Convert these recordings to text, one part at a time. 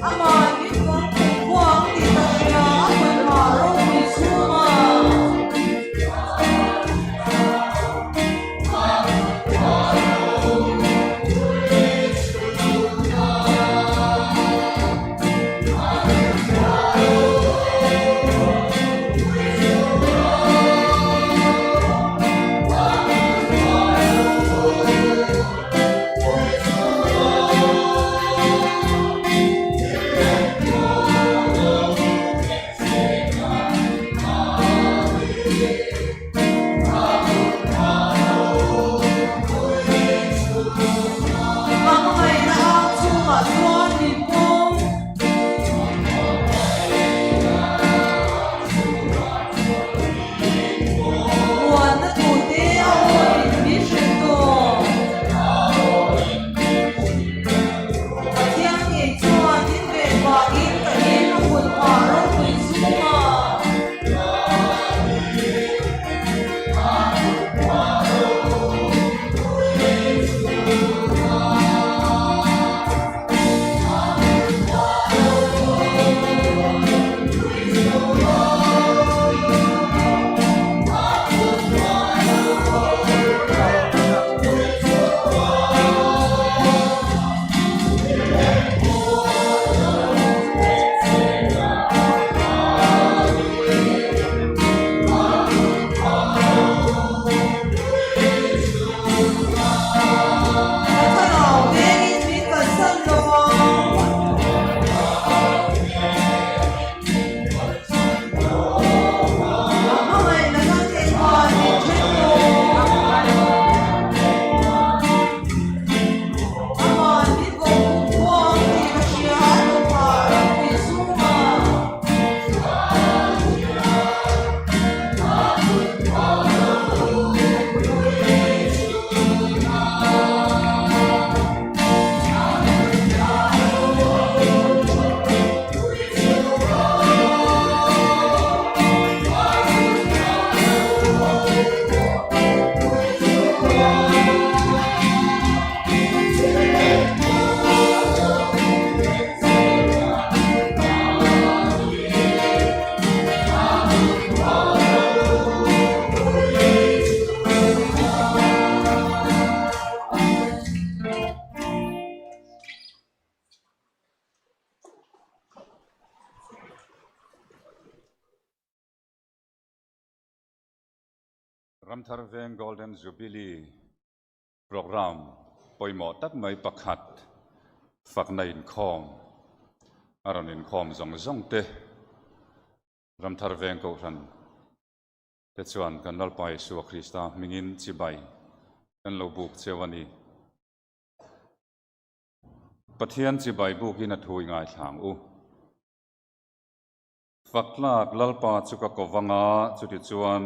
Amah min vawng kumkhua ang tih ka hria, a hmunhma ropui chhungah. Hmangaihna ang chhungah chuan min pawm. Muanna tute a awin min hrilh tawh. Pathian ngei chuan min ven vahin ka him a kut phah ropui chhungah. Ka thlarau vengin min kalsan lo ang. A hmangaihna kan theih khan min then tawh. Aman min vawng kumkhua ang tih ka hria a tawpah ropui chhungah. Ramthar Veng Golden Jubilee Programme pawimawh tak mai pakhat fakna inkhawm a rawn inkhawm zawng zawng te Ramthar Veng Kohhran te chuan kan Lalpa Isua Krista hmingin chibai kan lo buk cheu a ni. Pathian chibai bukin a thu i ngaithlang u. Faktlak Lalpa chu ka ko vang a, chutichuan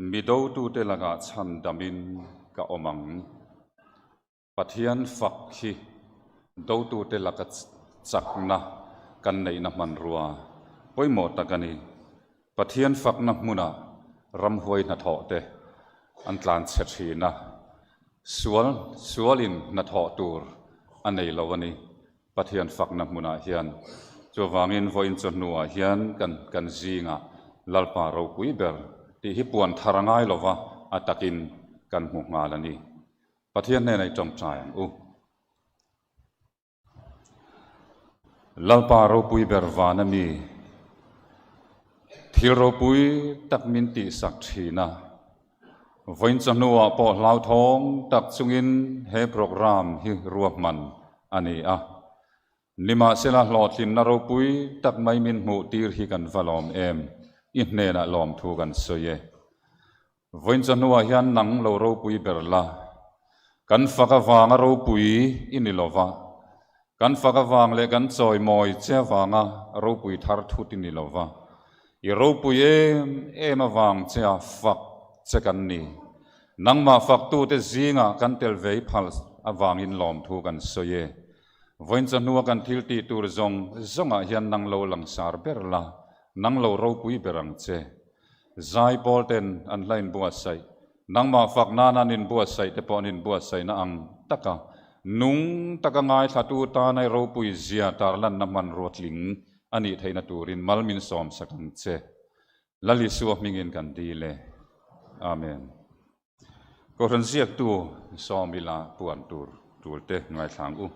mi dotute lakah chhan damin ka awm ang. Pathian fak hi dotute laka chakna kan neihna hmanrua pawimawh tak a ni. Pathian fakna hmunah ramhuai hnathawh te an tlanchhe thin a, sual sualin hnathawh tur a nei lo a ni Pathian fakna hmunah hian. Chuvangin vawiin chawhnuah hian kan kan zingah Lalpa ropui ber tih hi puan thar a ngai lova a takin kan hmu nghal a ni. Pathian hnenah i tawngtai ang u. Lalpa ropui ber van a mi, thil ropui tak min tihsak thin a. Vawiin chawhnuah pawh hlauthawng tak chungin he programme hi ruahman a ni a. Nimahsela hlawhtlinna ropui tak mai min hmuh tir hi kan va lawm em, i hnenah lawmthu kan sawi e. Vawiin chawhnuah hian nang lo ropui ber la, kan fak avanga ropui i ni lo va, kan fak avang leh kan chawimawi che avanga ropui thar thut i ni lo va, i ropui em em avang chea fak che kan ni. Nangmah faktute zingah kan tel ve i phal avangin lawmthu kan sawi e. Vawiin chawhnua kan thil tih tur zawng zawngah hian nang lo langsar ber la, nang lo ropui ber ang che. Zai pawl ten an hla inbuatsaih, nangmah fak nan an inbuatsaih te pawh an inbuatsaihna ang taka. Nung taka ngaithlatu tana i ropui zia tarlanna hmanrua tling a nih theihna turin mal min sawmsak ang che. Lal Isua hmingin kan dil e. Amen. Kohhran ziaktu sawmila puan tur tulte ngaithlang u.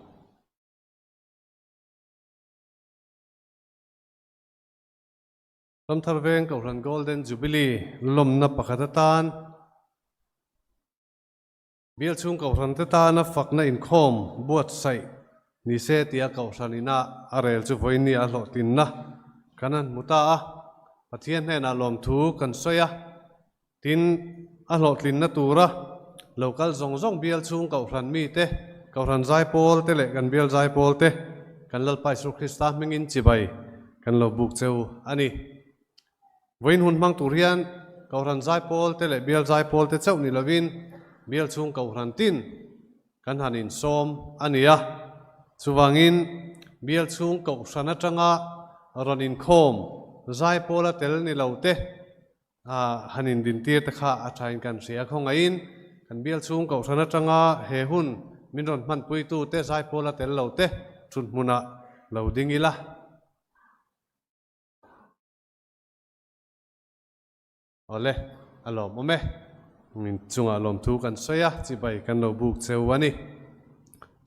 Ramthar Veng Kohhran Golden Jubilee lawmna pakhat atan Bial chhung Kohhran te tana fakna inkhawm buatsaih ni se tia Kohhran ina a rel chu vawiin a hlawhtlinna kan han hmu ta a, Pathian hnenah lawmthu kan sawi a, tin a hlawhtlinna tura lo kal zawng zawng Bial chhung Kohhran mite, Kohhran Zaipawl te leh kan Bial Zaipawl te kan Lalpa Isua Krista hmingin chibai Kan lo buk cheu a ni. Vawiin hun hmang tur hian Kohhran Zaipawl te leh Bial Zaipawl te chauh ni lovin Bial chhung Kohhran tin kan han insawm a ni a. Chuvangin Bial chhung Kohhran atanga rawn inkhawm Zaipawla tel ni lo te han indintir te kha a thain kan hria. Khawngaihin kan Bial chhung Kohhran atanga he hun min rawn hmanpuitu te Zaipawla tel lo te thuthmunah lo ding ila. Awle, a lawmawm e. Min chungah lawmthu kan sawi a, chibai kan lo buk cheu a ni.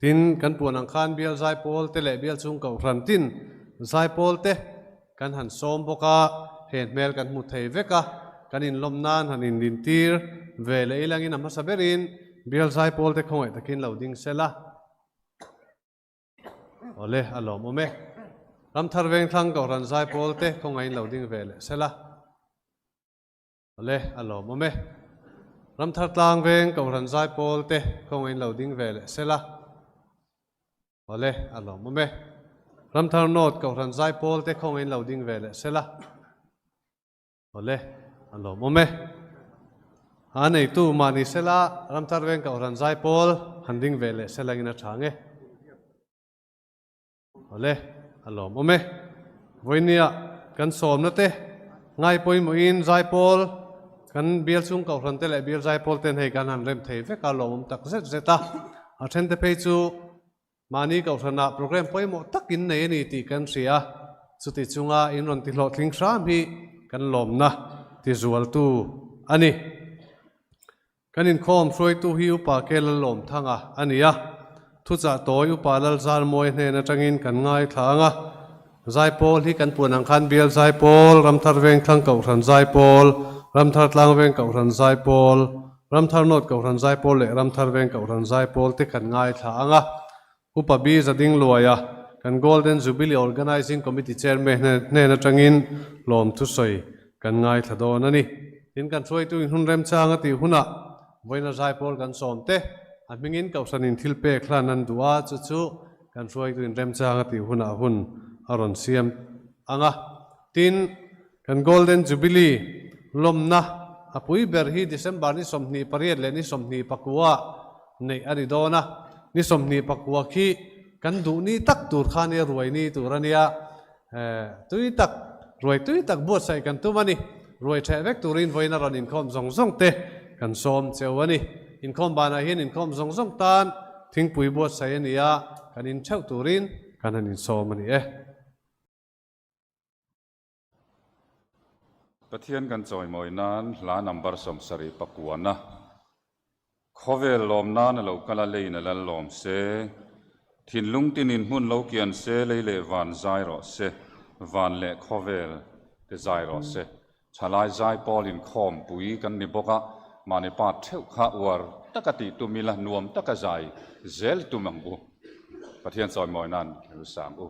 Tin, kan puan ang khan Bial Zaipawl te leh Bial chhung Kohhran tin Zaipawl te kan han sawm bawk a, he hmel kan hmu thei vek a, kan inlawm nan han indintir ve leh ilangin a hmasa berin Bial Zaipawl te khawngaih takin lo ding sela. Awle, a lawmawm e. Ramthar Vengthlang Kohhran Zaipawl te khawngaihin lo ding ve leh sela. Awle, a lawmawm e. Ramthar Tlang Veng Kohhran Zaipawl te khawngaihin lo ding ve leh sela. Awle, a lawmawm e. Ramthar North Kohhran Zaipawl te khawngaihin lo ding ve leh sela. Awle, a lawmawm e. A neitu mahni sela Ramthar Veng Kohhran Zaipawl han ding ve leh selangin a tha nge. Awle, a lawmawm e. Vawinia kan sawmna te ngai pawimawhin Zaipawl kan bial chung Kohhran te leh bial Zaipawl ten hei kan han rem thei vek a, lawmawm tak zet zet a. A then te phei chu Mahni Kohhranah programme pawimawh tak in nei a ni tih kan hria a, chuti chunga in rawn ti hlawhtling hram hi kan lawmna ti zualtu a ni. Kan inkhawm hruaitu hi Upa Ke Lalawmthanga a ni a, thuchah tawi Upa Lalzarmawia hnen atangin kan ngaithla ang a, Zaipawl hi kan puan ang khan Bial Zaipawl, Ramthar Vengthlang Kohhran Zaipawl, Ramthar Tlang Veng Kohhran Zaipawl, Ramthar North Kohhran Zaipawl leh Ramthar Veng Kohhran Zaipawl te kan ngaithla ang a. Upa B Zading Luaia, kan Golden Jubilee Organising Committee Chairman hnen atangin hlawm thusawi kan ngaithla dawn a ni. Tin, kan hruaitu in hun remchang a tih hunah vawiina Zaipawl kan sawm te, a hmingin Kohhranin thilpek hlan an duh a, chu chu Kan hruaitu in remchang a tih hunah hun a rawn siam ang a. Tin, kan Golden Jubilee lawmna a pui ber hi December ni 28 leh ni 24 neih a ni dawn a. Ni 24 khi kan duh ni tak tur kha nia ruai ni tur a nia. Tui tak, ruai tui tak buatsaih kan tum a ni. Ruai ṭheh vek turin vawiin a rawn inkhawm zawng zawng te kan sawm cheu a ni. Inkhawm banah hian inkhawm zawng zawng tan thingpui buatsaih a ni a, kan intheuh turin kan han insawm a ni e. Pathian kan chawimawi nan hla number 70 pakuana Khawvel lawm nan a lo kal a leiin a lal lawm se, thinlung tinin hmun lo kian se lei leh van zai rawh se, van leh khawvel te zai rawh se. Thalai zai pawl inkhawm pui kan ni bawk a, mahni pa theuh kha uar taka tih tum ila nuam taka zai zel tum ang u. Pathian chawimawi nan ru sang u.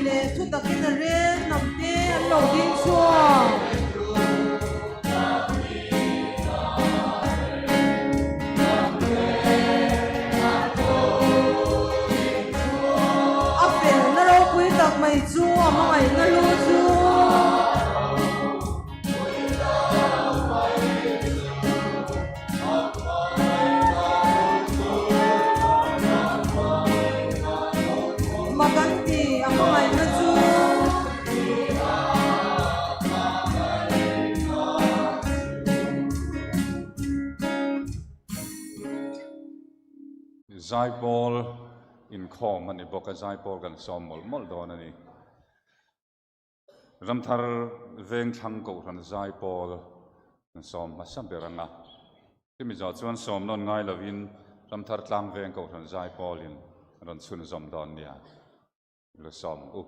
leh thutakin a rel hnam te an lo ding chhuak. A felna ropui tak mai chu a hmangaihna lu chu. Makan ti a hmangaihna chu. Zaipawl inkhawm a ni bawk a, zaipawl kan sawm mawlh mawlh dawn a ni. Ramthar Vengthlang Kohhran Zaipawl an sawm hmasa ber ang a, chumi zawh chuan sawm nawn ngai lovin Ramthar Tlangveng Kohhran Zaipawlin an rawn chhunzawm dawn nia, lu sawm u.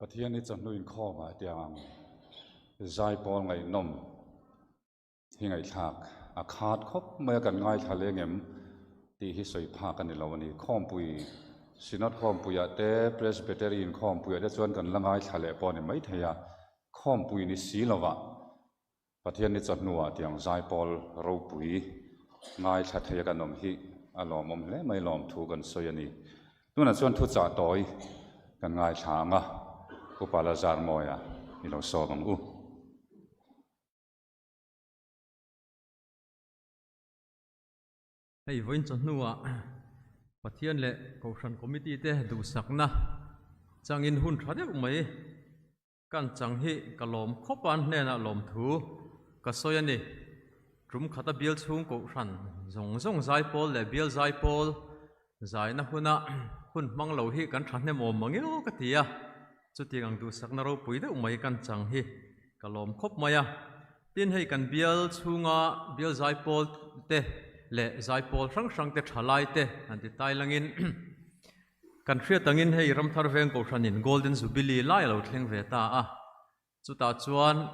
Pathian hi chawhnu inkhawm ah tiang ang zaipawl ngaihnawm hi ngaihthlak a khat khawp mai a kan ngaithla leng em tih hi sawi phak a ni lo a ni. Khawmpui Synod khawmpuiah te Presbytery inkhawmpuiah te chuan kan la ngaithla leh pawh a ni maithei a, khawmpui ni si lovah Pathian ni chawhnuah tiang zaipawl ropui ngaithla thei a kan awm hi a lawmawm hle mai lawmthu kan sawi a ni. Tunah chuan thuchah tawi kan ngaithla ang a, Upa Lazar Mawia i lo sawm ang u. Hei vawiin chawhnuah Pathian leh Kohhran Committee te duhsakna changin hun tha deuh mai Kan chang hi ka lawm khawp a, an hnenah lawmthu ka sawi a ni. Tum khata bial chhung kohhran zawng zawng zaipawl leh bial zaipawl zaina huna hun hmang lo hi kan thahnem awm mang emaw ka ti a, chutiang ang duhsakna ropui deuh mai kan chang hi ka lawm khawp mai a. Tin, hei kan bial chhunga bial zaipawl te leh zaipawl hrang hrang te thalai te han ti tai langin. Kan hriat angin hei Ramthar Veng Kohhranin Golden Jubilee lai a lo thleng ve ta a, chutah chuan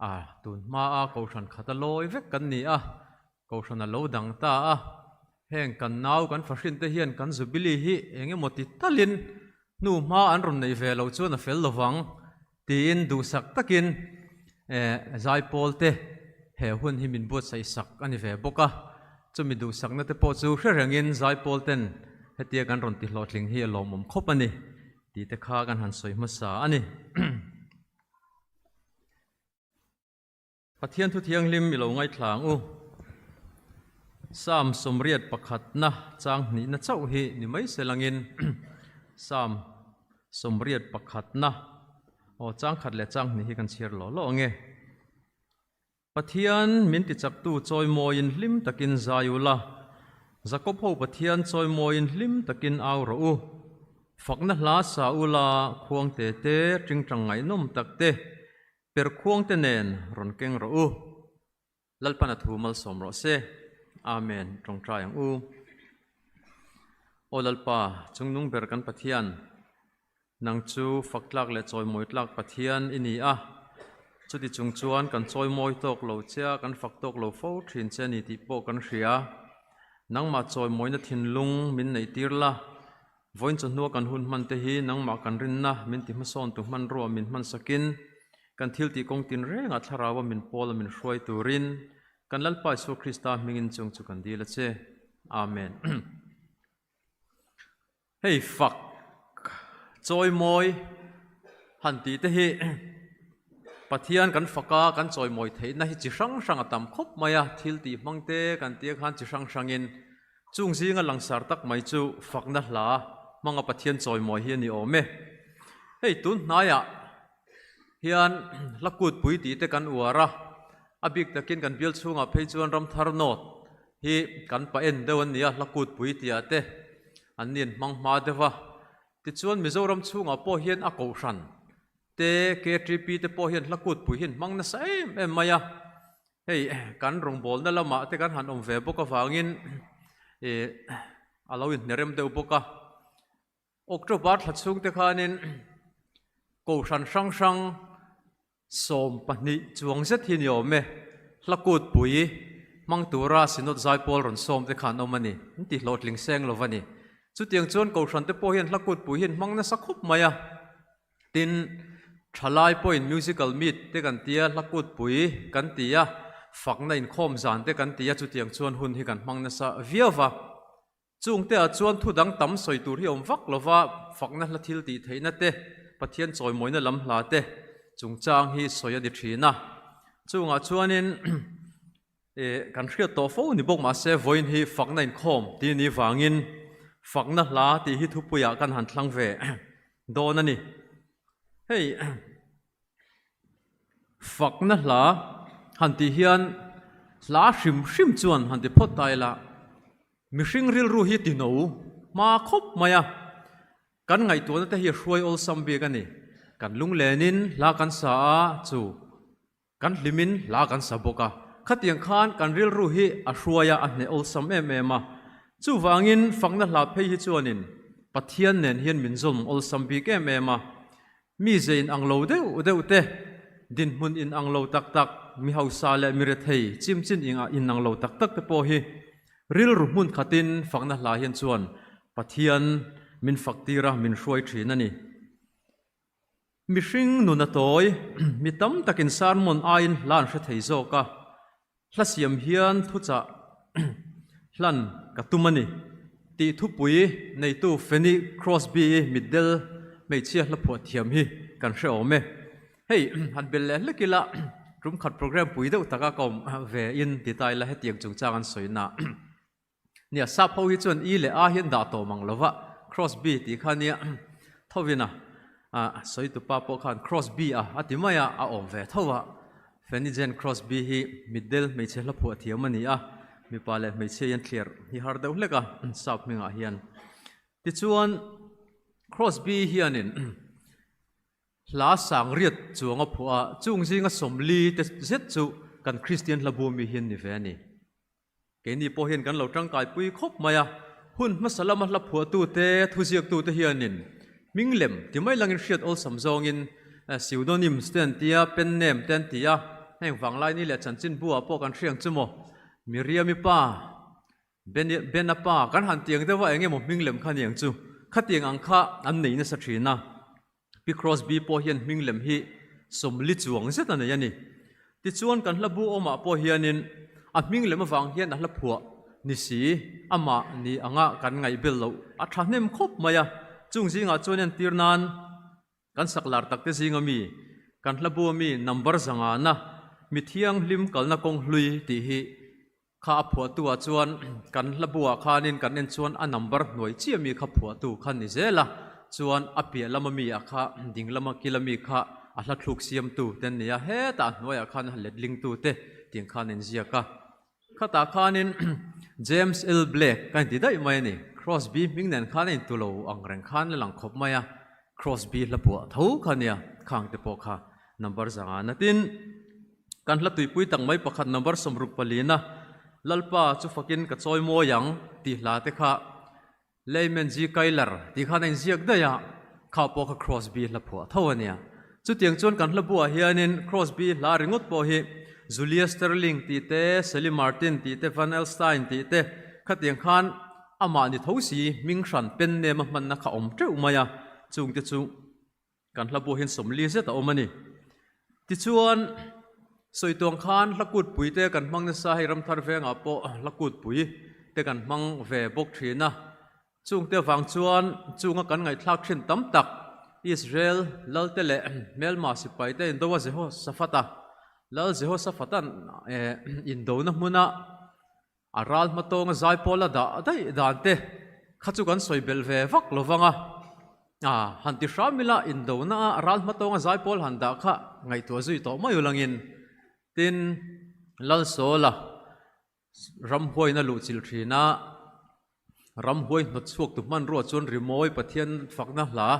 a tun hmaa Kohhran khat a lawi vek kan ni a, Kohhran a lo dang ta a, heng kan nau kan fahrinte hian kan Jubilee hi eng emaw ti talin hnu hma an rawn neih ve loh chuan a fel lovang tiin duhsak takin Zaipawl te he hun hi min buatsaih sak a ni ve bawk a, chumi duhsakna te pawh chu hre rengin Zaipawl ten hetia kan rawn ti hlawhtling hi a lawmawm khawp a ni tih te kha kan han sawi hmasa a ni. Pathian thu thianghlim i lo ngaithla ang u. Psalm sawmriat pakhatna chang hnihna chauh hi ni mai se langin Psalm sawmriat pakhatna aw chang khat leh chang hnih hi kan chhiar lawh lawh ang e. Pathian min tichaktu chawimawiin hlim takin zai u la, Jakob ho Pathian chawimawiin hlim takin au rawh u. Fakna hla sa u la, khuangte te, tingtang ngaihnawm tak te, Perkhuangte nen rawn keng rawh u. Lalpan a thu malsawm rawh se. Amen. Tawngtai ang u. Aw Lalpa, chungnung ber kan Pathian, nang chu fak tlak leh chawimawi tlak Pathian i ni a. Chuti chung chuan kan chawimawi tawk lo che a, kan fak tawk lo fo thin che a ni tih pawh kan hria. Nangmah chawimawina thinlung min neihtir la, Vawiin chawhnua kan hun hman te hi nangmah kan rinna min ti hmasawn tu hmanrua min hman sakin kan thil tih kawng tin rengah thlaraua min pawl a min hruai turin kan Lalpa Isua Krista hmingin chung chu kan dil a che. Amen. Hei fak chawimawi han tih te hi Pathian kan faka kan chawimawi theihna hi chi hrang hrang a tam khawp mai a, thil tih hmang te kan tia khan chi hrang hrangin Chung zinga langsar tak mai chu fakna hla hmanga Pathian chawimawi hi a ni awm e. Hei tun hnaiah hian hla kutpui tih te kan uar a, a bik takin kan bial chhungah phei chuan Ramthar North hi kan pa en deuh an ni a, hla kutpui tihah te an ni an hmang hma deuh a. Tichuan Mizoram chhungah pawh hian a kohhran te, KTP te pawh hian hla kutpui hi an hmang nasa em em mai a. Hei kan rawngbawlna lamah te kan han awm ve bawk avangin ih a lo inhnerem deuh bawk a. October thla chhung te khanin Kohhran hrang hrang 12 chuang zet hi ni awm e, hla kutpui hmang tura Synod Zaipawl rawn sawm te kha an awm a ni, an ti hlawhtling seng lo va ni. Chutiang chuan Kohhran te pawh hian hla kutpui hi an hmang nasa khawp mai a. Tin, thalai pawhin musical meet te kan ti a, hla kutpui kan ti a, fakna inkhawm zan te kan ti a, chutiang chuan hun hi kan hmang nasa viau va. Chungte ah chuan thu dang tam sawi tur hi awm vak lo va, fakna hla thil tih theihna te, Pathian chawimawina lam hla te chungchang hi sawi a ni thin a. Chungah chuanin Eh, kan hriat tawh fo ni bawk mahse vawiin hi fakna inkhawm tih ni vangin fakna hla tih hi thupuiah kan han thlang ve dawn a ni. Hei, fakna hla han tih hian hla hrim hrim chuan han ti phawt ta ila, mihring rilru hi ti no hma khawp mai a, kan ngaihtuahna te hi a hruai awlsam bik a ni. Kan lunglenin hla kan sa a chu Kan hlimin hla kan sa bawk a, khatiang khan kan rilru hi a hruai a, a hneh awlsam em em a. Chuvangin fakna hla phei hi chuanin Pathian nen hian min zawm awlsam bik em em a. Mi ze in ang lo deuh deuh te, dinhmun in ang lo tak tak, mi hausa leh mi rethei chimchin in ang lo tak tak te pawh hi rilru hmun khatin fakna hla hian chuan Pathian min fak tir a, min hruai thin a ni. Mihring nun a tawi, mi tam takin sermon aiin hla an hre thei zawk a, hla siam hian thuchah hlan ka tum a ni tih thupui neitu Fanny Crosby-i mitdel hmeichhia hla phuah thiam hi kan hre awm e. Hei, han bel leh hlek ila, tum khat program pui deuh taka ka awm ve in ti ta ila hetiang chungchang an sawi na. Nia, sap ho hi chuan I leh A hi an dah tawh mang lo va, Crosby tih kha nia thovin a, a sawitupa pawh khan Crosby a a ti mai a, a awm ve tho a. Fanny Jane Crosby hi mitdel hmeichhe hla phuah thiam a ni a, mipa leh hmeichhia hian thliar hi har deuh hlek a, sap hmingah hian. Tichuan, Crosby hianin hla sang riat chuang a phuah a, chung zinga 40 te zet chu kan Kristian hla bu mi hian ni ve a ni. Keini pawh hian kan lo tangkaipui khawp mai a, Hun hmasa lama hla phuahtute, thuziaktute hianin hming lem ti mai langin hriat awlsam zawngin pseudonyms te an ti a, pen name te an ti a, heng vanglaini leh chanchinbu-ah pawh kan hriang chu maw? Miriami pa, Bena pa kan han tiang deuh a eng emaw hming lem kha niang chu khatiang ang kha an nei nasa thin a. Pi Crosby pawh hian hming lem hi sawmli chuang zet a nei a ni. Tichuan kan hla bu awmah pawh hianin a hming lem avang hian a hla phuah ni si amah ni anga kan ngaihbel loh a thahnem khawp mai a. Chung zingah chuan entir nan Kan saklar takte zinga mi, kan hlabua mi number zangana mi thianghlim kalna kawng hlui tih hi kha a phuahtu ah chuan kan hlabua khanin kan en chuan a number hnuai chiah mi kha phuahtu kha ni zel a, chuan a piah lama mi ah kha ding lama kila mi kha a hla thluk siamtu te an ni a, hetah a hnuaiah khan a letling te tiang khan a inziak a. Khatah khanin James L. Blake ka inti daih mai a ni. Crosby hming nen khan a intu lo ang reng khan la lang khawp mai a. Crosby hla puah tho kha nia, khang te pawh kha number zanga na. Tin, kan hla tuipui tak mai pakhat number 64na, Lalpa chu fakin ka chawi mawi ang tih hla te kha Layman G. Cuyler tih khan a inziak daih a, kha pawh kha Crosby hla phuah tho a nia. Chutiang chuan kan hla buah hianin Crosby hla ringawt pawh hi Julia Sterling tih te, Sally Martin tih te, Van Alstyne tih te khatiang khan amah ni tho si hming hran pen nem a hmanna kha awm teuh mai a, chungte chu Kan hla buah hian 40 zet a awm a ni. Tichuan, sawituang khan hla kutpui te kan hmang nasa hei Ramthar vengah pawh hla kutpui te kan hmang ve bawk thin a. Chungte avang chuan chunga kan ngaihthlak thin tam tak Israel lalte leh hmelma sipai te indo a Jehoshaphat-a Lal Jehoshaphat-a'n indona hmuna A ral hmatawnga zai pawl a dah daih dan te kha chu kan sawi belh ve vak lo vang a, a han ti hram ila indona a ral hmatawnga zai pawl han dah kha ngaihtuah zui tawh mai ulangin tin Lalsawla ramhuaina luhchilh thin a, ramhuai hnawt chhuak tu hmanrua chuan rimawi Pathian fakna hla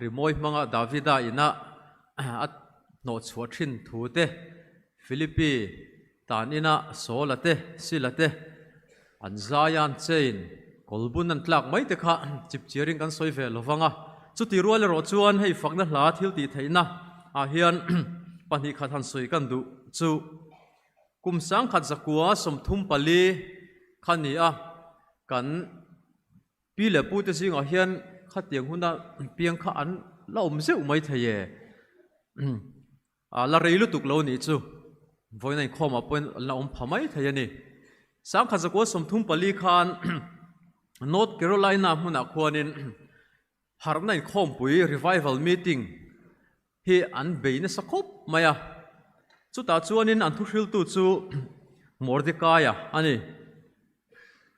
rimawi hmanga Davida ina a hnawh chhuah thin thu te Philippi Tan inah Saul-a te, Sila te an zai a, an chein kawlbun an tlak mai te kha chipchiarin kan sawi ve lo vang a. Chuti rual erawh chuan hei fakna hla thil tih theihna ah hian pahnih khat han sawi kan duh chu kum 1934 kha ni a, kan Pi leh pu te zingah hian khatiang huna piang kha an la awm zeuh mai thei e. A la rei lutuk lo nih chu vawiin a inkhawmah pawhin an la awm pha mai thei a ni. 1934 khan North Carolina hmunah khuanin harhna inkhawmpui, revival meeting, hi an bei nasa khawp mai a. Chutah chuanin an thuhriltu chu Mordekaia a ni.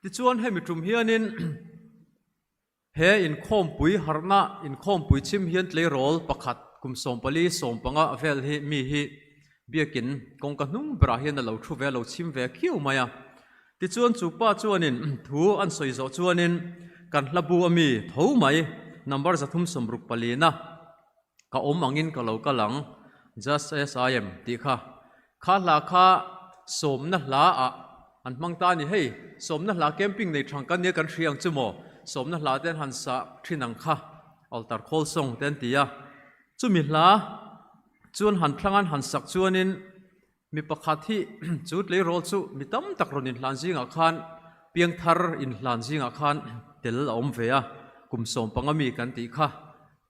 Tichuan hemi tum hianin He inkhawmpui harhna inkhawmpui chhim hian tleirawl pakhat kum 14 15 vel hi mi hi biakin kawngka hnung berah hian a lo thu ve a lo chhim ve khiau mai a. Tichuan chu pa chuanin thu an sawi zawh chuanin kan hla bu a mi tho mai number 364 na ka awm angin ka lo kal ang just as I am tih kha Kha hla kha sawmna hla ah an hmang ta a ni. Hei, sawmna hla camping nei thang kan nia kan hria ang chu maw? Sawmna hla te an han sa thin ang kha, altar call song te an ti a. Chumi hla chuan han thlang an han sak chuanin mi pakhat hi chu tleirawl chu mi tam tak rawn inhlan zingah khan piangthar inhlan zingah khan tel a awm ve a, kum 15 mi kan tih kha.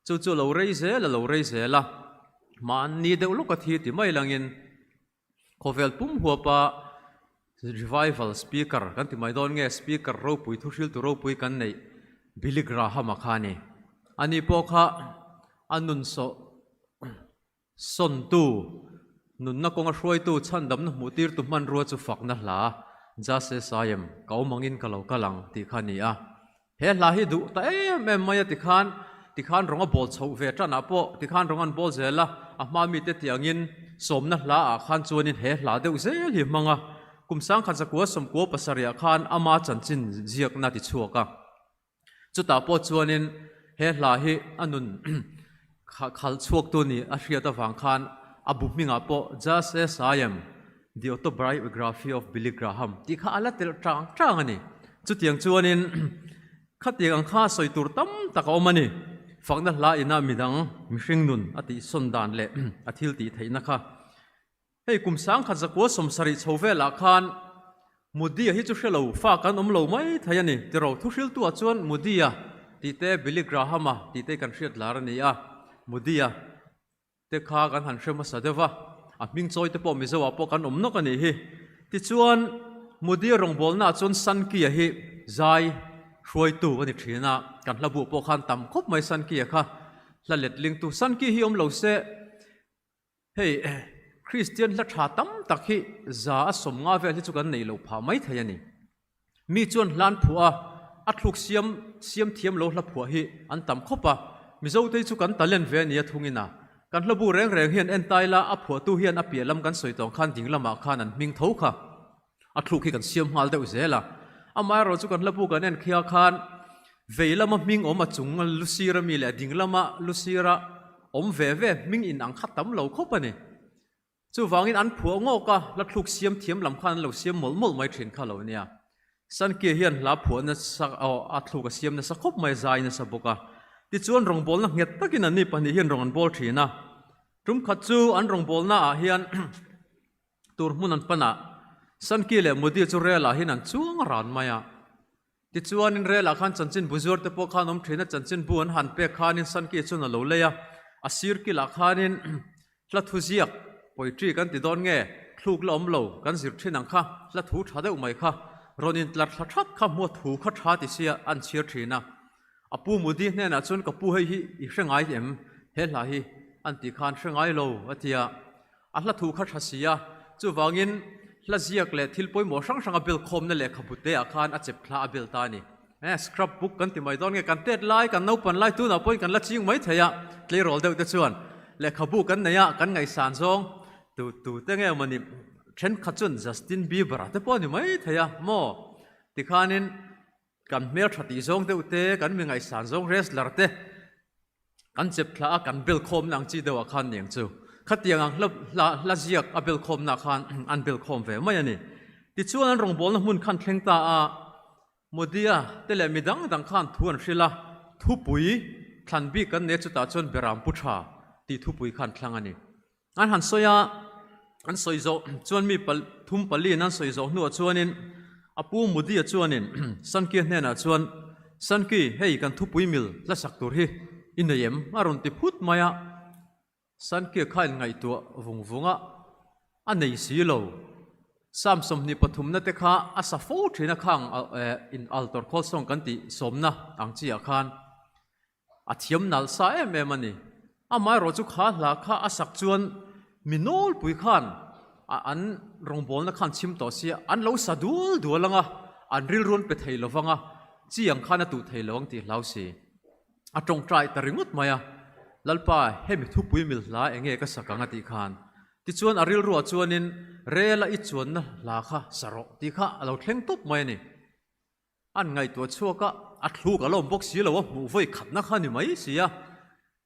Chu chu a lo rei zel a lo rei zel a, mahni deuh lawk a thi ti mai langin khawvel pum huapa revival speaker kan ti mai dawn nge speaker ropui thu hriltu ropui kan neih Billy Graham-a kha a ni. Ani pawh kha a nun sawh Sawntu, nunna kawnga hruaitu chhandamna hmuhtirtu hmanrua chu fakna hla, Just as I am, ka awm angin ka lo kal ang, tih kha a ni a. He hla hi duh ta em em mai a tikhan, tikhan rawng a bawl chhoh ve tanah pawh tikhan rawng an bawl zel a, a hma mite tih angin sawmna hla ah khan chuanin he hla deuh zel hi hmang a. Kum 1997 ah khan ama chanchin ziakna ti chhuak a. Chutah pawh chuanin he hla hi a nun khalh chhuaktu ni a hriat avang khan a bu hmingah pawh Just As I Am, The Autobiography of Billy Graham tih kha a la telh tang tang a ni. Chutiang chuanin. Khatiang ang kha sawi tur tam tak a awm a ni. Fakna hla ina midang mihring nun a tihsawn dan leh a thil tih theihna kha. Hei kum sangkhat zakua 70 chho velah khan Moody-a hi chu hre lo fa kan awm lo mai thei a ni. Tiro thuhriltuah chuan Moody-a tih te Billy Graham-a tih te kan hriat lar a ni a. Moody-a te kha kan han hre hmasa deuh va, a hming chawi te pawh Mizo ah pawh kan awm nawk a nih hi. Tichuan, Moody-a rawngbawlna ah chuan Sankey-a hi zai hruaitu a ni thin a, kan hla buh pawh khan tam khawp mai Sankey-a kha hla letlingtu. Sankey hi awm lo se, hei Kristian hla tha tam tak hi za a 50 vel hi chu kan neih loh phah mai thei a ni. Mi chuan hlan phuah a, a thluk siam siam thiam lo hla phuah hi an tam khawp a, Mizote hi chu kan talent ve a nia thungin a, kan hla bu reng reng hian entai la a phuahtu hian a piah lam kan sawi tawng khan ding lamah khan an hming tho kha a thluk hi kan siam nghal deuh zel a, amaherawh chu kan hla bu kan en khia khan vei lama hming awm a chung lu sir ami leh ding lama lu sira awm ve ve hming in ang kha tam lo khawp a ni. Chuvangin an phuah ngawk a, hla thluk siam thiam lam khan an lo siam mawlh mawlh mai thin kha lo nia. Sankia hian hla phuah nasa aw a thluk a siam nasa khawp mai, a zai nasa bawk a. Tichuan rawngbawlna nghet takin anni pahnih hian rawn an bawl thin a. Tum khat chu an rawngbawlna ah hian tur hmun an pan a, Sankia leh Modi chu rel ah hian an chuang ran mai a. Tichuanin relah khan chanchinbu zuar te pawh khan awm thin a, chanchinbu an han pek khanin Sankey chuan a lo lei a, a sir kilah khanin hla thu ziak, poetry kan ti dawn nge, thluk la awm lo, kan zir thin ang kha, hla thu tha deuh mai kha, rawn intlar thla that kha hmua thu kha tha ti sia an chhiar thin a. A pu Mudi hnenah chuan ka pu hei hi i hre ngai em, he hla hi an tih khan hre ngai lo a ti a. A hla thu kha tha si a, chuvangin hla ziak leh thil pawimawh hrang hrang a bel khawmna lehkhabu te ah khan a chep thla a bel ta a ni. Eh, scrap book kan ti mai dawn nge, kan tet lai, kan naupan lai tunah pawhin kan la ching mai thei a, tleirawl deuh te chuan lehkhabu kan nei a, kan ngaihsan zawng tu tu te nge mawni thenkhat chuan Justin Bieber-a te pawh a ni mai thei a maw? Tikhanin Kan hmeltha tih zawng deuh te, kan mi ngaihsan zawng wrestler te kan chep thla a, kan bel khawmna ang chi deuhah khan niang chu. Khatiang ang hla hla hla ziak a bel khawmna khan an bel khawm ve mai a ni. Tichuan an rawngbawlna hmun khan thleng ta a, Modia te leh mi dang dang khan thu an hrilh a, thupui thlan bik kan nei a chutah chuan Beram Pu Tha tih thupui khan thlang a ni. An han sawi a, an sawi zawh chuan mi pal thum paliin an sawi zawh hnuah chuanin a pu Mudi-a chuanin Sanki-a hnenah chuan, Sanki, hei kan thupui mil hlasak tur hi i nei em? a rawn ti phut mai a. Sanki-a kha inngaihtuah vung vung a, a nei si lo. Psalm 23 na te kha a sa fo thin a khang in altar call song kan tih sawmna ang chi ah khan. A thiam nalh sa em em a ni. Amaherawh chu kha hla kha a sak chuan mi nawlpui khan an rawngbawlna khan chhim tawh sia, an lo sa dual dual ang a, an rilru an pe thei lo vang a, chi ang khan a tuh thei lo ang tih hlau si. A tawngtai ta ringawt mai a, Lalpa, hemi thupui mil hla eng nge ka sak ang a tih khan. Tichuan a rilruah chuanin rela i chuanna hla kha sa rawh tih kha a lo thleng tawp mai a ni. An ngaihtuah chhuak a, a thluk a la awm bawk si lo a, hmuh vawi khatna kha a ni mai si a.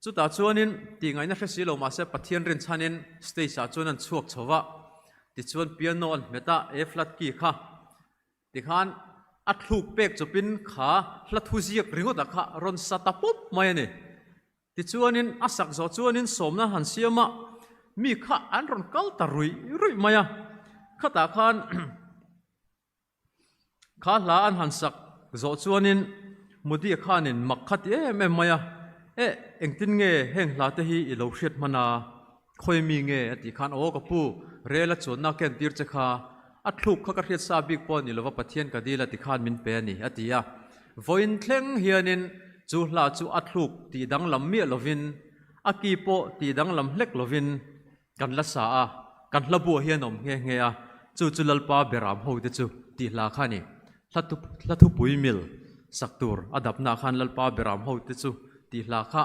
Chutah chuanin tihngaihna hre si lo mahse Pathian rinchhanin stage ah chuan an chhuak chho va, tichuan piano an hmet a, A flat key kha tikhan a thluk pek chawpin kha hla thu ziak ringawt ah kha rawn sa ta pawp mai a ni. Tichuanin a sak zawh chuanin sawmna han siam a, mi kha an rawn kal ta ruih ruih mai a, khatah khan Kha hla an han sak zawh chuanin Modi-a khanin mak kha ti em em mai a, Eh, engtin nge heng hla te hi i lo hriat hman a, khawi mi nge? a tih khan, Aw ka pu, rel a chuanna ken tir che kha, a thluk kha ka hriat sa bik pawh a ni lova Pathian ka dil a ti khan min pe a ni, a ti a. Vawiin thleng hianin chu hla chu a thluk tih danglam miah lovin, a ki pawh tih danglam hlek lovin, Kan la sa a, kan hla buah hian awm nghe nghe a, chu chu Lalpa beram ho te chu tih hla kha a ni. Hla thu hla thupui mil sak tur a dapnaah khan Lalpa beram ho te chu tih hla kha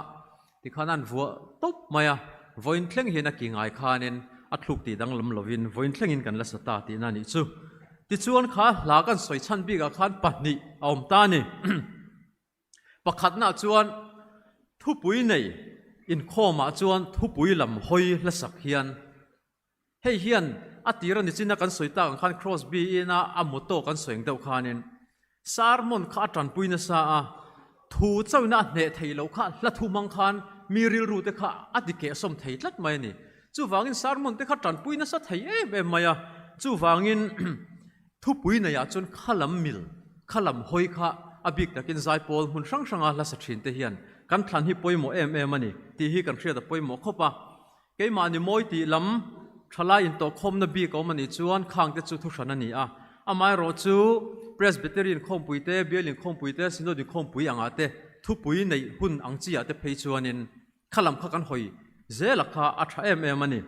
tikhan an vuah tawp mai a, vawiin thleng hian a ki ngai khanin a thluk tih danglam lovin vawiin thlengin kan la sa ta tihna a nih chu. Tichuan kha hla kan sawi chhan bikah khan pahnih a awm ta a ni. Pakhatnaah chuan thupui nei inkhawmah chuan thupui lam hawi hlasak hian hei hian a tir a ni chin a kan sawi tak ang khan Crosby ina a motto kan sawi ang deuh khanin sermon kha a tanpui nasa a. Thu chauhna a hneh thei loh kha hla thu hmang khan mi rilru te kha a ti kehsawm thei tlat mai a ni. Chuvangin sermon te kha tanpui nasa thei em em mai a, chuvangin thupui neiah chuan kha lam mil, kha lam hawi kha a bik takin zaipawl hmun hrang hranga hla sa thin te hian kan thlan hi pawimawh em em a ni tih hi kan hriat a pawimawh khawp a. Keimahni mawi tih lam thalai intawhkhawmna bik a awm a nih chuan khang te chu thuhran a ni a. Amaherawh chu Presbytery inkhawmpui te, Bial inkhawmpui te, Synod inkhawmpui angah te thupui neih hun ang chi ah te phei chuanin kha lam kha kan hawi zel a kha a tha em em a ni.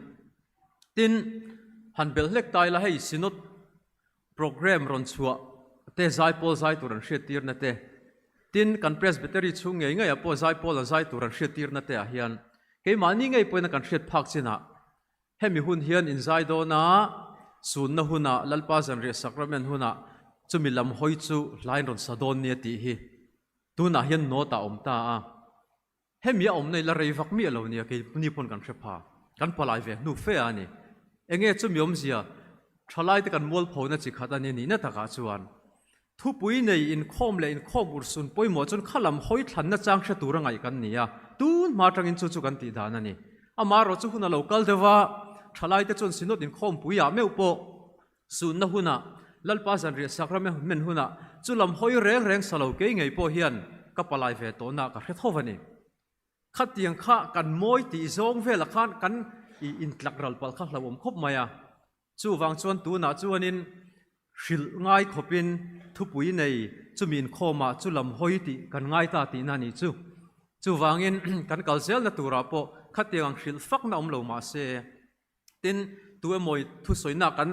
Tin, han belh hlek ta ila hei Synod Programme rawn chhuah te zaipawl zai tur an hriattirna te, tin kan Presbytery chhung ngei ngeiah pawh zaipawl an zai tur an hriattirna te ah hian keimahni ngei pawhin a kan hriat phak chinah hemi hun hian inzai dawna sunna hunah Lalpa zanriah sacrament hunah chumi lam hawi chu hlain rawn sa dawn nia tih hi tunah hian note ah a awm ta a. Hemi a awmna ila rei vak miah lo nia kei ni pawn kan hre pha, kan palai ve hnu fe a ni. Enge chumi awmzia, thalaite kan mualphona chi khat a ni nihna takah chuan thupui nei inkhawm leh inkhawm urhsun pawimawh chuan kha lam hawi thlanna chang hre tura ngaih kan ni a, tun hma atangin chu chu kan tih dan a ni. Amaherawh chu hun a lo kal deuh a, thalaite chuan Synod inkhawmpuiah meuh pawh Sunna hunah, Lalpa zanriah sacrament hunah chu lam hawi reng reng sa lo kei ngei pawh hian ka palai ve tawhna ka hre tho a ni. Khatiang kha kan mawi tih zawng velah khan kan i intlak ral palh kha hlauhawm khawp mai a. Chuvang chuan tunah chuanin hrilh ngai khawpin thupui nei chumi inkhawmah chu lam hawi tih kan ngai ta tihna a nih chu. Chuvangin kan kal zelna turah pawh khatiang ang hrilh fakna awm lo mah se, Tin, tu emaw thusawinak kan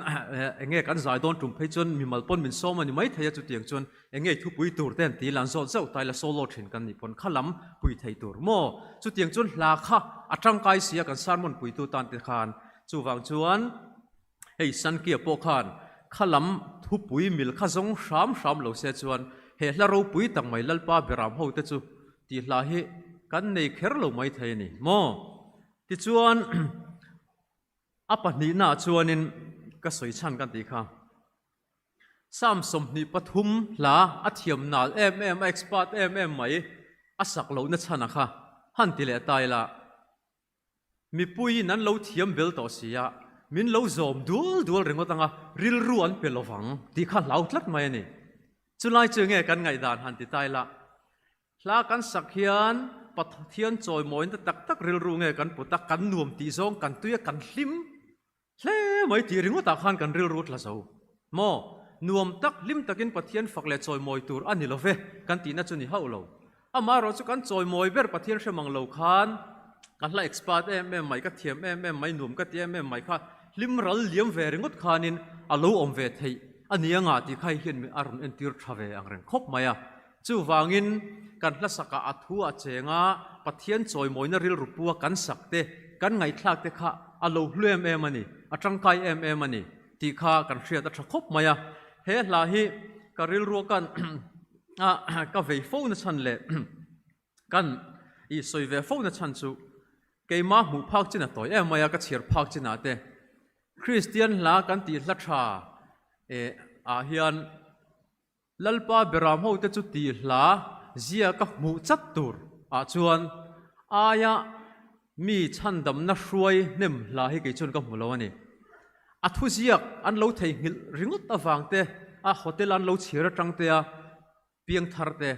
eng nge kan zai dawn tum phei chuan mimal pawn min sawm a ni mai thei a, chutiang chuan eng nge thupui tur te an ti lan zawt zauh ta ila solo thin kan nih pawn kha lam pui thei tur maw? Chutiang chuan hla kha a tangkai si a kan sermon puitu tan te khan chuvang chuan hei Sankia pawh khan kha lam thupui mil kha zawng hram hram lo se chuan he hla ropui tak mai Lalpa Beram ho te chu tih hla hi kan nei kher lo mai thei a ni maw? Tichuan, a pahnihnaah chuanin ka sawi chhan kan tih kha. Psalm 23 hla a thiam nal em em, a expert em em mai, a sak lohna chhan a kha han ti leh ta ila, mipuiin an lo thiam bel tawh si a, min lo zawm dual dual ringawt anga rilru an pe lovang tih kha hlau tlat mai a ni. Chulai chu nge kan ngaihdan han ti ta ila, Hla kan sak hian Pathian chawimawina tak tak rilru nge kan put a, kan nuam tih zawng kan tui a, kan hlim hle mai tih ringawtah khan kan rilru tla zo maw? Nuam tak, hlim takin Pathian fak leh chawimawi tur a ni lo ve kan tihna chu ni hauh lo. Amaherawh chu kan chawimawi ber Pathian hre mang lo khan ka hla expert em em mai, ka thiam em em mai, nuam ka ti em em mai kha hlim ral liam ve ringawt khanin a lo awm ve theih a ni anga tih kha hei hian a rawn entir tha ve ang reng khawp mai a. Chuvangin, kan hlasakah a thu a cheng a, Pathian chawimawina rilru pua kan sak te, kan ngaihthlak te kha a lo hlu em em a ni, a tangkai em em a ni tih kha kan hriat a tha khawp mai a. He hla hi ka rilrua kan ka vei fo na chhan leh kan i sawi ve fo na chhan chu keimah hmuh phak chin a tawi em mai a, ka chhiar phak chinah te Kristian hla kan tih hla tha ah hian Lalpa Beram hote chu tih hla zia ka hmuh chat tur ah chuan aia mi chhandamna hruai hnem hla hi kei chuan ka hmu lo a ni. A thuziak an lo theihnghilh ringawt avang te, a hotel an lo chhir atang te a piangthar te,